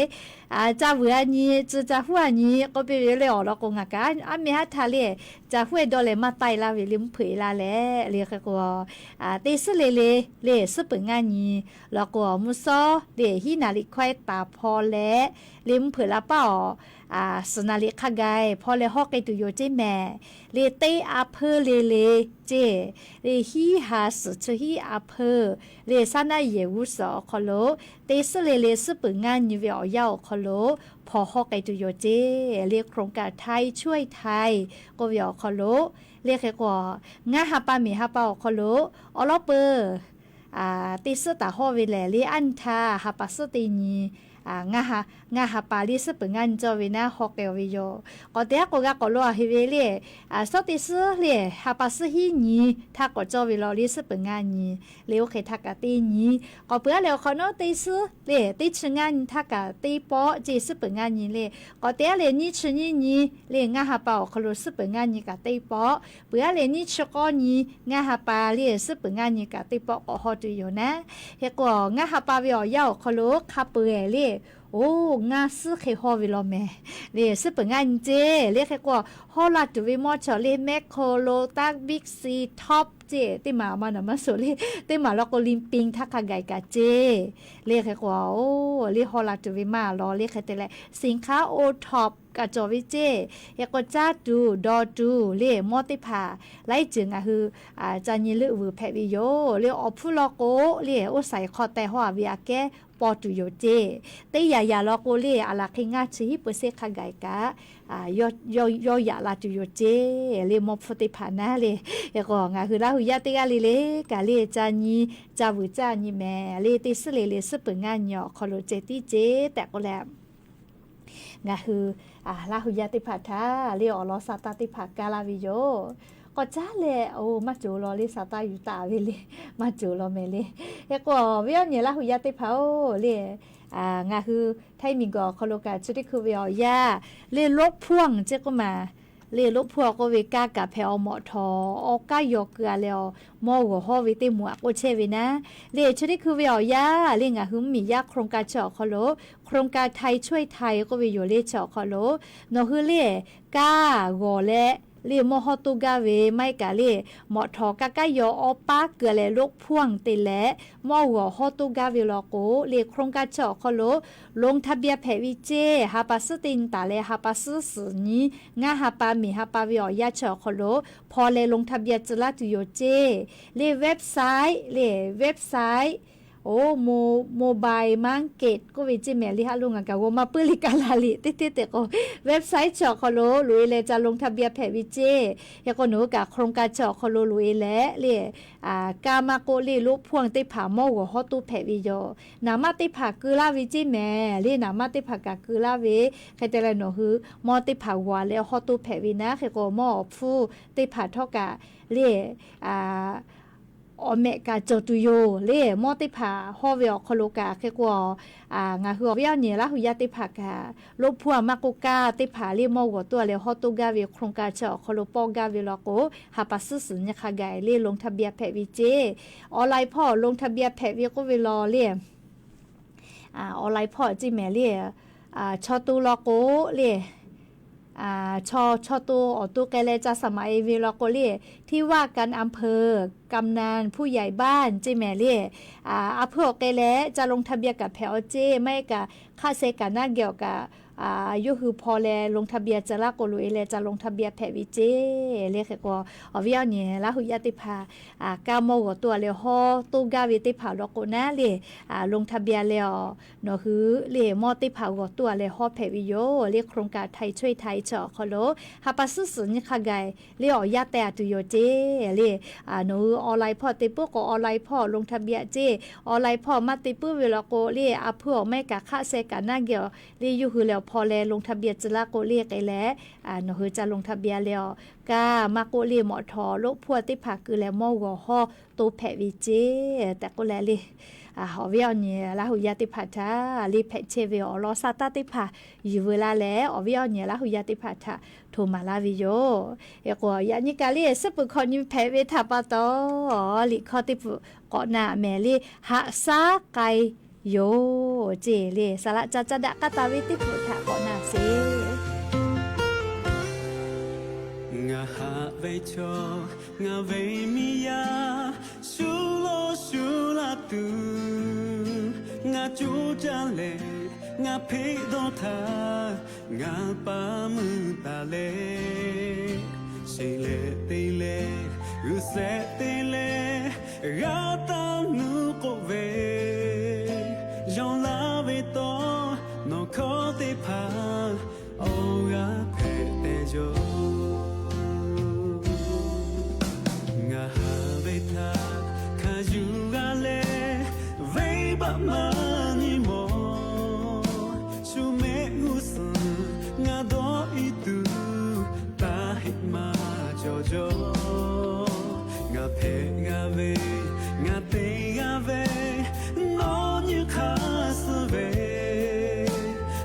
ca vuiˬ a nyi, tcuh ca huˉ a nyi k'oˆ piˇ ve le awˬ lawn k'o, ngaˬ kaꞈ aˉ meh haˉ htaˇ le ca huˉ-e dawˇ leh maˇ taiˇ laˇ ve le mvuhˇ hpeuꞈ-e laˇ leh le. Hk'e k'o, teˇ suhˉ le le le suhˉ peuˬ ngaˇ nyi law k'o, mvuhˇ shawˉ le hiˉ naˍ riˍ hkawehˇ taˍ hpaw leh le mvuhˇ hpeuꞈ la paˇ awˬ suhˍ naˍ riˍ hk'a gaˬ hpaw leh hawˇ k'ai tuˬ yoˬ ceˇ mehˍ. Le teˇ a hpeuˇ le le ceˇ, le hiˉ ha suhˍ chi hiˉ a hpeuˇ le shaˉ naˆ yehˬ g'uˇ suhˍ awˬ hk'aw lo teˇ suhˉ le le suhˉ peuˬ ngaˇ nyi ve awˬ yanˇ awˬ hk'aw lo hpaw hawˇ k'ai tuˬ yoˬ ceˇ. Le โครงการ ไทยช่วยไทย k'oˆ ve awˬ hk'aw lo le hk'e k'o, ngaˇ ha pa miˬ ha pa awˬ hk'aw lo awˬ lawn peuˬ teˇ suhˉ taˍ hawˇ ve lehˬ le, aˉ nyi htaˇ ha pa suhˉ teˇ nyi ngaˇ ha pa le suhˉ peuˬ ngaˇ nyi cawˇ ve naˉ hawˇ k'ai-aw ve yoˬ. K'awꞈ te aˉ k'o g'a k'awꞈ lo a heˆ ve le, suhˉ teˇ suhˉ le ha pa suhˉ hiˉ nyi htaˇ k'awꞈ cawˇ ve law le suhˉ peuˬ ngaˇ nyi le. Oˇ hk'e htaˇ kaꞈ teˇ nyi, k'awꞈ peuˬ aˉ leh awˬ hk'awꞈ nawˉ teˇ suhˉ le teˇ chi ngaˇ nyi htaˇ kaꞈ teˇ pawˆ ceˇ suhˉ peuˬ ngaˇ nyi le. K'awꞈ te aˉ leh nyiˇ chi nyiˇ nyi le ngaˇ ha pa awˬ hk'aw lo suhˉ peuˬ ngaˇ nyi kaꞈ teˇ pawˆ, peuˬ aˉ leh nyiˇ chi k'awˇ nyi ngaˇ ha pa le suhˉ peuˬ ngaˇ nyi kaꞈ teˇ pawˆ k'awꞈ hawˇ tuˬ yoˬ naˉ. Hk'e k'o, ngaˇ ha pa ve awˬ yanˇ awˬ hk'aw lo hk'a peu-eˬ le, oˇ ngaˇ suhˉ hk'e hawˇ ve law mehˍ le. Suhˉ peuˬ ngaˇ nyi ceˇ le. Hk'e k'o, hawˇ la tuˬ ve mawˇ chaw le mehˆ hk'aw lo taˇ biˆ si top ceˇ teˇ maˬ ma naˬ maˇ suhˍ le, teˇ maˬ law k'o ริมปิง htaˇ hk'a gaˬ kaꞈ ceˇ le. Hk'e k'o, oˇ le hawˇ la tuˬ ve maˇ law le. Hk'e te leh สินค้า โอท็อป kaꞈ cawˬ ve ceˇ. Hk'e k'o, caˇ tuˬ dawˬ tuˬ le mawˇ teˇ hpaˍ laiˉ ceuˬ ngaˬ hui ca nyi leuˆ vuiˬ hpehꞈ ve yoˬ le. Awˬ hpfuhˇ law k'o le, oˇ saiˍ hk'aw teh hawˇ a ve aꞈ kehˉ paw tuˬ yoˬ ceˇ. Teˇ yaꞈ yaꞈ law k'o le, aˬ laˬ hk'e ngaˇ chi hiˉ เปอร์เซ็นต์ hk'a gaˬ kaꞈ yawˇ yaꞈ la tuˬ yoˬ ceˇ le. Mawˇ hpfuhˇ teˇ hpaˍ naˉ le, hk'e k'o ngaˬ hui Laˇ hu yaˇ teˇ g'aˇ le le kaꞈ le ca nyi, ca vuiˬ caˇ nyi mehˍ le. Teˇ suhˉ le le suhˉ peuˬ ngaˇ nyi awˬ hk'aw lo ceh tiˉ ceˇ tehꞈ k'oˆ leh, ngaˬ hui Laˇ hu yaˇ teˇ hpaˍ htaꞈ le awˬ lawn sa taˇ teˇ hpaˍ kaˇ laˇ ve yoˬ. K'awꞈ caˉ leh, oˇ maˇ cawˬ law le, sa taˇ yuˬ taˍ ve le, maˇ cawˬ law mehˍ le. Hk'e k'o, awˬ viˉ awˬ nyi Laˇ hu yaˇ teˇ hpaˍ-oˬ le, ngaˬ hui Htaiˇ miˬguiˬ awˬ hk'aw lo kaꞈ chi teˇ hkui ve awˬ yanˇ le รถพ่วง ceˇ k'oˆ ma. Le รถพ่วง k'oˆ ve kaˇ kaꞈ hpehꞈ awˬ mawꞈ htawˍ awˬ kaˉ yaw keu a leh awˬ mawˇ g'awˬ hawˇ ve teˇ moˍ aꞈ k'oˆ chehˇ ve naˉ. Le chi teˇ hkui ve awˬ yanˇ le ngaˬ hui mvuhˇmiˬ yaˇ โครงการ chi awˬ hk'aw lo โครงการ ไทยช่วยไทย k'oˆ ve yoˬ le. Chi awˬ hk'aw lo nawˬ hui le kaˇ g'awˬ leh le mawˇ hawˇ toˇ gaˇ ve maˇ heˆ kaꞈ le mawꞈ htawˍ kaˇ kaˉ yaw awˬ paˉ keu a leh รถพ่วง te leh mawˇ g'awˬ hawˇ toˇ gaˇ ve law k'o le โครงการ chi awˬ hk'aw lo ลงทะเบียน hpehꞈ ve ceˇ. Ha pa suhˉ teˇ nyi taˍ leh ha pa suhˉ suhˍ nyi ngaˇ ha pa miˬ ha pa ve awˬ yanˇ chi awˬ hk'aw lo hpaw leh ลงทะเบียน tcuh laˇ tuˬ yoˬ ceˇ. Le website le website, oˇ mobile market k'oˆ ve ceˇ mehˍ le. Haꞈ lo ngaˬ kaꞈ g'aw maˇ puiˉ le kaˇ la le teˇ teˇ tehꞈ k'o, website chi awˬ hk'aw lo loꞈ-e leh ca ลงทะเบียน hpehꞈ ve ceˇ. Hk'e k'o nawˬ hui kaꞈ โครงการ chi awˬ hk'aw lo loꞈ-e leh le kaˇ maˇ k'oˆ le รถพ่วง teˇ hpaˍ mawˇ g'awˬ hawˇ toˇ hpehꞈ ve yoˬ. Naˍ manˇ teˇ hpaˍ keu laˇ ve ceˇ mehˍ le. Naˍ manˇ teˇ hpaˍ kaꞈ keu laˇ ve. Hk'e te leh nawˬ hui mawˇ teˇ hpaˍ g'awˬ leh hawˇ toˇ hpehꞈ ve naˉ. Hk'e k'o mawˇ awˬ hpfuhˇ teˇ hpaˍ htawˇ kaꞈ le awˬ mehꞈ kaꞈ cawˬ tuˬ yoˬ le. Mawˇ teˇ hpaˍ hawˇ ve awˬ hk'aw lo kaꞈ hk'e k'o, ngaˬ hui awˬ viˉ awˬ nyi Laˇ hu yaˇ teˇ hpaˍ kaꞈ รถพ่วง maˇ k'oˆ kaˇ teˇ hpaˍ le mawˇ g'awˬ toˇ a leh hawˇ toˇ gaˇ ve โครงการ chi awˬ hk'aw lo pawˆ gaˇ ve law k'o, ha pa suhˉ suhˍ nyi hk'a gaˬ le ลงทะเบียน hpehꞈ ve ceˇ. Online hpawˇ ลงทะเบียน hpehꞈ ve k'oˆ ve law le online hpawˇ ceˇ mehˍ le. Chaw to law k'o le, chaw to awˬ to k'ai leh ca saˍ maꞈ-e ve law k'o le, ที่ว่าการอำเภอ กำนัน ผู้ใหญ่บ้าน ceˇ mehˍ le. A hpeuˇ awˬ k'ai leh ca ลงทะเบียน kaꞈ hpehꞈ-aw ceˇ. Maˇ heˆ kaꞈ hk'aˆ sheh kaꞈ naˉ geh awˬ kaꞈ yawˇ hui hpaw leh ลงทะเบียน tcuh laˇ k'o loꞈ-e leh ca ลงทะเบียน hpehꞈ ve ceˇ le. Hk'e k'o, awˬ viˉ awˬ nyi Laˇ huˍ yaˇ teˇ hpaˍ, kanˇ mawˇ g'awˬ toˇ-a leh hawˉ toˇ gaˇ ve teˇ hpaˍ awˬ lawn k'o naˉ le, ลงทะเบียน leh awˬ nawˬ hui le mawˇ teˇ hpaˍ g'awˬ toˇ-a leh hawˉ hpehꞈ ve yoˬ le. โครงการไทยช่วยไทย chi awˬ hk'aw lo ha pa suhˉ suhˍ nyiˇ hk'a gaˬ le awˬ yaˇ teh-a tuˬ yoˬ ceˇ le. Nawˬ hui online hpawˇ te puiˉ k'o online hpawˇ ลงทะเบียน ceˇ, online hpawˇ maˇ te puiˉ ve law k'o le a hpuiˇ awˬ mehˆ kaꞈ hk'aˆ sheh kaꞈ naˇ geh-a le, yawˇ hui leh awˬ hpaw leh ลงทะเบียน tcuh laˇ k'o le k'ai leh, nawˬ hui ca ลงทะเบียน leh awˬ kaˇ maˇ k'oˆ le mawꞈ htawˍ loˆ hpfuhˇ teˇ hpaˍ keu leh mawˇ g'awˬ hawˉ toˇ hpehꞈ ve ceˇ tehꞈ k'oˆ leh le, awˬ viˉ awˬ nyi Laˇ huˍ yaˇ teˇ hpaˍ htaꞈ le hpehꞈ chehˇ ve awˬ lawn sa taˇ teˇ hpaˍ yuˬ veu laˇ leh, awˬ viˉ awˬ nyi Laˇ huˍ yaˇ teˇ hpaˍ htaꞈ hto maˍ laˇ ve yoˬ. Hk'e k'o yaꞈ nyi kaꞈ le suhˉ peuˬ hkawꞈ nyi hpehꞈ ve htaꞈ pa taw, liꞈ hkawˇ teˇ pfuhꞈ k'awꞈ na mehˍ le, haꞈ shaˉ k'ai yoˬ ceˇ le. Saˍ laꞈ ca caˇ daꞈ k'aˇ taˍ ve teˇ hpaˍ htaꞈ k'awꞈ na sheˍ. Ngaˬ haꞈ ve chaw, ngaˬ ve miˇ yaˇ, shu lawˇ shu laˇ tuˬ, ngaˬ coˇ caˇ leh ngaˬ hpeˆ dawˇ htaˇ, ngaˬ pa meuˇ taˍ leh, sheˍ leh te leh, g'uiˬ shehˍ te leh, g'a taˇ nuˇ k'oˆ ve, yawˇ laˇ ve taw, nawˬ hkawˇ teˇ hpaˍ awˬ g'aˇ hpehꞈ te yoˬ. Ngaˬ haꞈ ve htaꞈ hk'a yuˬ g'a leh, venˇbaˆ maˇ nyi mawˬ. Shu mehˆ g'uˇ suhˍ ngaˬ dawˇ iˉ tuˬ, taˇ heˆ maˇ cawˬ jaw. Ngaˬ hpehꞈ g'a ve, ngaˬ te g'a ve, nawˬ nyi hk'aˇ suh ve,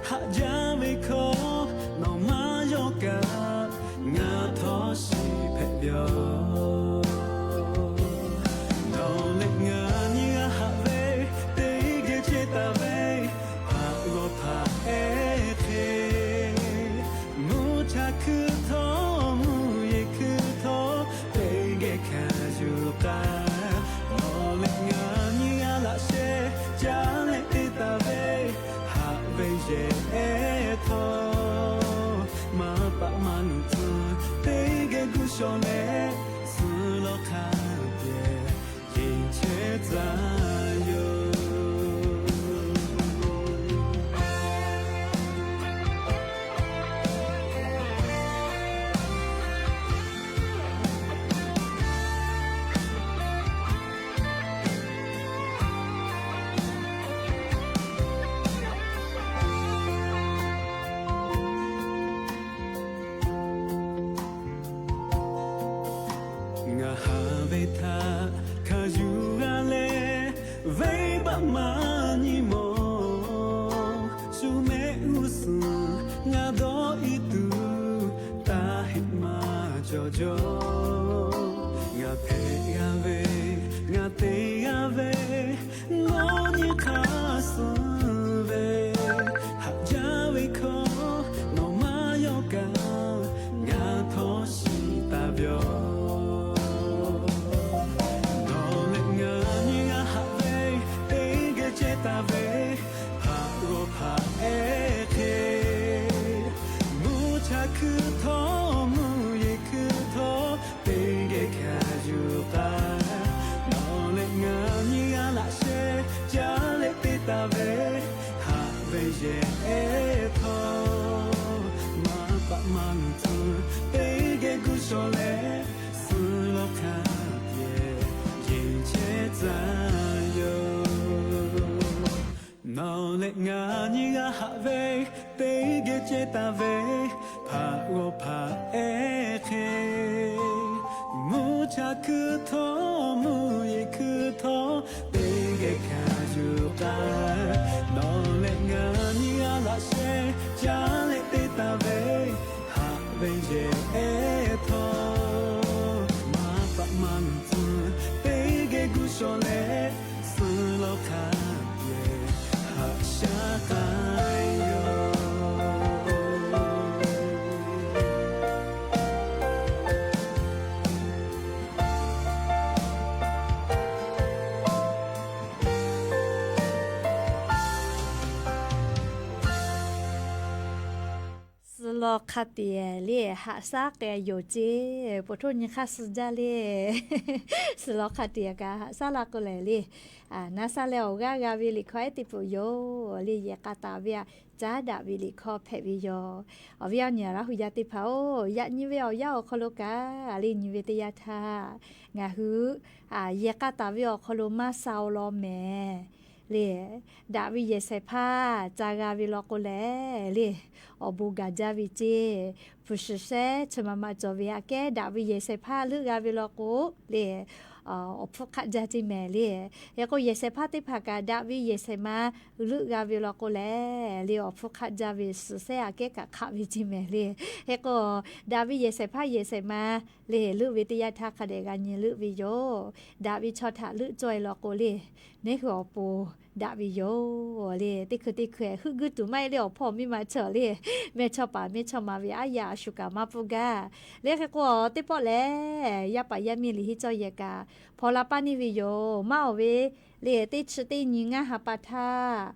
haꞈ jaˇ ve hkawˇ nawˬ maˇ yawˇ kaꞈ, ngaˬ htawˇ shiˍ hpehꞈ ve yoˬ. Nawˬ leh ngaˬ nyi g'a haꞈ ve, teˇ geh ceh taˍ ve, haꞈ g'awˬ hpaꞈ ehˉ hk'e, mvuhˇ cha hkui htawˇ, mvuhˇ yeˬ hkui htawˇ, teˇ geh hkanˍ yuˬ k'ai. Nawˬ leh ngaˬ nyi g'a laꞈ sheh caˉ leh te taˍ ve, haꞈ ve yehˬ ehˉ htawˇ, maˇ paˆ maˇ nuˬ tcuh, teˇ geh guˇ shaw leh, suh lawˬ hk'a pehꞈ, yeˬ chehˇ tcuh yoˬ. Ngaˬ haꞈ ve htaꞈ hk'a yuˬ g'a leh, venˇbaˆ maˇ nyi mawˬ. Shu mehˆ g'uˇ suhˍ ngaˬ dawˇ iˉ tuˬ, taˇ heˆ maˇ cawˬ jaw. Ngaˬ hpehꞈ g'a ve, ngaˬ te g'a ve, nawˬ nyi hk'aˇ suh ve, haꞈ jaˇ ve hkawˇ nawˬ maˇ yawˇ kaꞈ, ngaˬ htawˇ shiˍ taˍ ve yoˬ. Nawˬ leh ngaˬ nyi g'a haꞈ ve, teˇ geh ceh taˍ ve, haꞈ g'awˬ hpaꞈ ehˉ hk'e, mvuhˇ cha hkui htawˇ, mvuhˇ yeˬ hkui htawˇ, teˇ geh hkanˍ yuˬ k'ai. Nawˬ leh ngaˬ nyi g'a laꞈ sheh caˉ leh te taˍ ve, haꞈ ve yehˬ ehˉ htawˇ, maˇ paˆ maˇ nuˬ tcuh, teˇ geh guˇ shaw leh, suh lawˬ hk'a pehꞈ, yeˬ chehˇ tcuh yoˬ. Nawˬ leh ngaˬ nyi g'a haꞈ ve, teˇ geh ceh taˍ ve, haꞈ g'awˬ hpaꞈ ehˉ hk'e, mvuhˇ cha hkui htawˇ, mvuhˇ yeˬ hkui htawˇ, teˇ geh hkanˍ yuˬ k'ai. Nawˬ leh ngaˬ nyi g'a laꞈ sheh caˉ leh te taˍ ve, haꞈ ve yehˬ ehˉ htawˇ, maˇ paˆ maˇ nuˬ tcuh, teˇ geh guˇ shaw leh, suh lawˬ hk'a pehꞈ, haꞈ shaˉ k'ai yoˬ. Lawˬ hk'a tiꞈ le, haꞈ shaˉ k'ai yoˬ ceˇ. Poˬ htoˇ nyi hk'aˇ suh jaˇ le. Suh lawˬ hk'a tiꞈ kaꞈ haꞈ shaˉ la k'o lehˬ le, naˉ shaˉ leh awˬ g'aˇ g'a ve liꞈ hkawˇ ehˉ teˇ peuˬ yoˬ le. Yehˬ k'a taˍ ve aꞈ caˉ daꞈ ve liꞈ hkawˇ hpehꞈ ve yoˬ. Awˬ viˉ awˬ nyi Laˇ hu yaˇ teˇ hpaˍ-oˬ, yaꞈ nyi ve awˬ yanˇ awˬ hk'aw lo kaꞈ le, nyi ve teˇ yanˇ htaˇ, ngaˬ hui yehˬ k'a taˍ ve awˬ hk'aw lo maˇ sha-o law mehˍ le. Daꞈ ve yehˬ shehˍ hpaˇ ca g'a ve law k'o lehˬ le, awˬ bon gaˬ jaˇ ve ceˇ. Hpu shiˍ shehˉ chi ma ma cawˬ ve aꞈ kehˉ daꞈ ve yehˬ shehˍ hpaˇ leuˆ g'a ve law k'o le, awˬ hpfuhˇ hk'aˆ jaˇ ceˇ mehˍ le. Hk'e k'o, yehˬ shehˍ hpaˇ teˇ hpaˍ kaꞈ daꞈ ve yehˬ shehˍ ma leuˆ g'a ve law k'o lehˬ le, awˬ hpfuhˇ hk'aˆ jaˇ ve suhˍ shehˉ aꞈ kehˉ kaꞈ hk'aˆ ve ceˇ mehˍ le. Hk'e k'o, daꞈ ve yehˬ shehˍ hpaˇ yehˬ shehˍ ma le leuˆ ve teˇ yanˇ htaˇ hk'a dehꞈ g'a nyi leuˆ ve yoˬ. Daꞈ ve chaw htaꞈ leuˆ cawˇ e law k'o le, neˉ hui awˬ pon daꞈ ve yoˬ le. Teˇ hkui teˇ hkui heuˆ guiˇ tuˬ maˇ heˆ le, awˬ hpawˇ miˇ ma chaw le, mehˇchawˇ paˍ mehˇchawˇma ve aˉ yaˇ a shu kaꞈ maˇ pfuhˇ gaˇ le. Hk'e k'o, teˇ pawˆ lehˬ, yaˇ paˍ yaˇ miˇ liꞈ henˇ cawˇ yehˬ kaꞈ hpaw la paˇ neˇ ve yoˬ. Maˇ awˬ ve le, teˇ chi teˇ nyi ngaˇ ha pa htaˇ,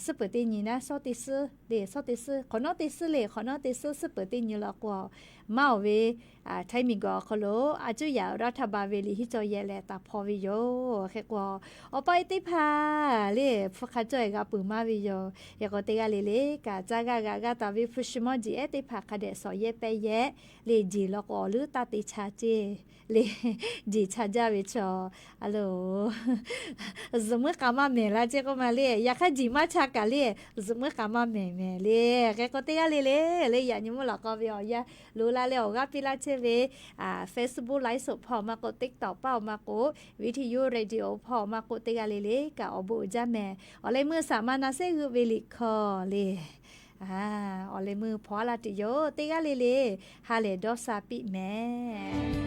suhˉ peuˬ teˇ nyi naˉ shawˉ teˇ suhˉ le, shawˉ teˇ suhˉ, hk'awꞈ nawˉ teˇ suhˉ le, hk'awꞈ nawˉ teˇ suhˉ, suhˉ peuˬ teˇ nyi law k'o, maˇ awˬ ve Htaiˇ miˬguiˬ awˬ hk'aw lo a cuˇ yaꞈ raˇ htaˇ ba ve liꞈ henˇ cawˇ yehˬ lehˬ taˍ hpaw ve yoˬ. Hk'e k'o, awˬ pa e teˇ hpaˍ le hpfuhˇ hk'a cawˇ e g'a peuˬ maˇ ve yoˬ. Hk'e k'o, teˇ g'aˇ le le kaꞈ caˇ g'aˇ g'aꞈ g'aˇ taˍ ve hpu shi mawˇ jeˬ ehˉ teˇ hpaˍ hk'a dehꞈ shawˍ yehˇ pehˇ yehˇ le, jeˬ law k'o awˬ leuˉ taˇ te cha ceˇ le. Jeˬ cha jaˇ ve chaw, a lo, zuhꞈ muiˉ k'a maˇ mehˍ la ceˇ k'oˆ ma le. Yaꞈ hk'aˇ jeˬ maˇ cha kaꞈ le, zuhꞈ muiˉ k'a maˇ mehˍ mehˍ le. Hk'e k'o, teˇ g'aˇ le le le, yaꞈ nyi mvuhˇ lawꞈ k'aw ve awˬ yanˇ lo la leh awˬ g'aˇ piˇ laˇ chehˇ ve, Facebook live show hpawˇ awˬ ma k'o, TikTok paˇ awˬ ma k'o, Viˉ hti yoˇ radio hpawˇ awˬ ma k'o, teˇ g'aˇ le le kaꞈ awˬ bon uiˍ jaˇ mehˍ. Awˬ leh meuˇ Saˍ ma na sehˉ g'euˆ ve liꞈ hkawˇ le, awˬ leh meuˇ hpaw a la tuˬ yoˬ. Teˇ g'aˇ le le ha lehˬ dawˇ sha piˇ mehˍ.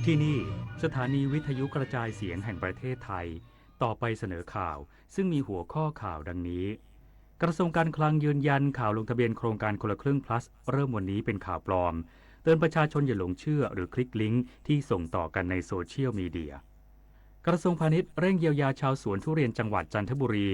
ที่นี่ สถานีวิทยุกระจายเสียงแห่งประเทศไทย ต่อไปเสนอข่าว ซึ่งมีหัวข้อข่าวดังนี้ กระทรวงการคลังยืนยันข่าวลงทะเบียนโครงการคนละครึ่ง plus เริ่มวันนี้เป็นข่าวปลอม เตือนประชาชนอย่าหลงเชื่อหรือคลิกลิงก์ที่ส่งต่อกันในโซเชียลมีเดีย กระทรวงพาณิชย์เร่งเยียวยาชาวสวนทุเรียนจังหวัดจันทบุรี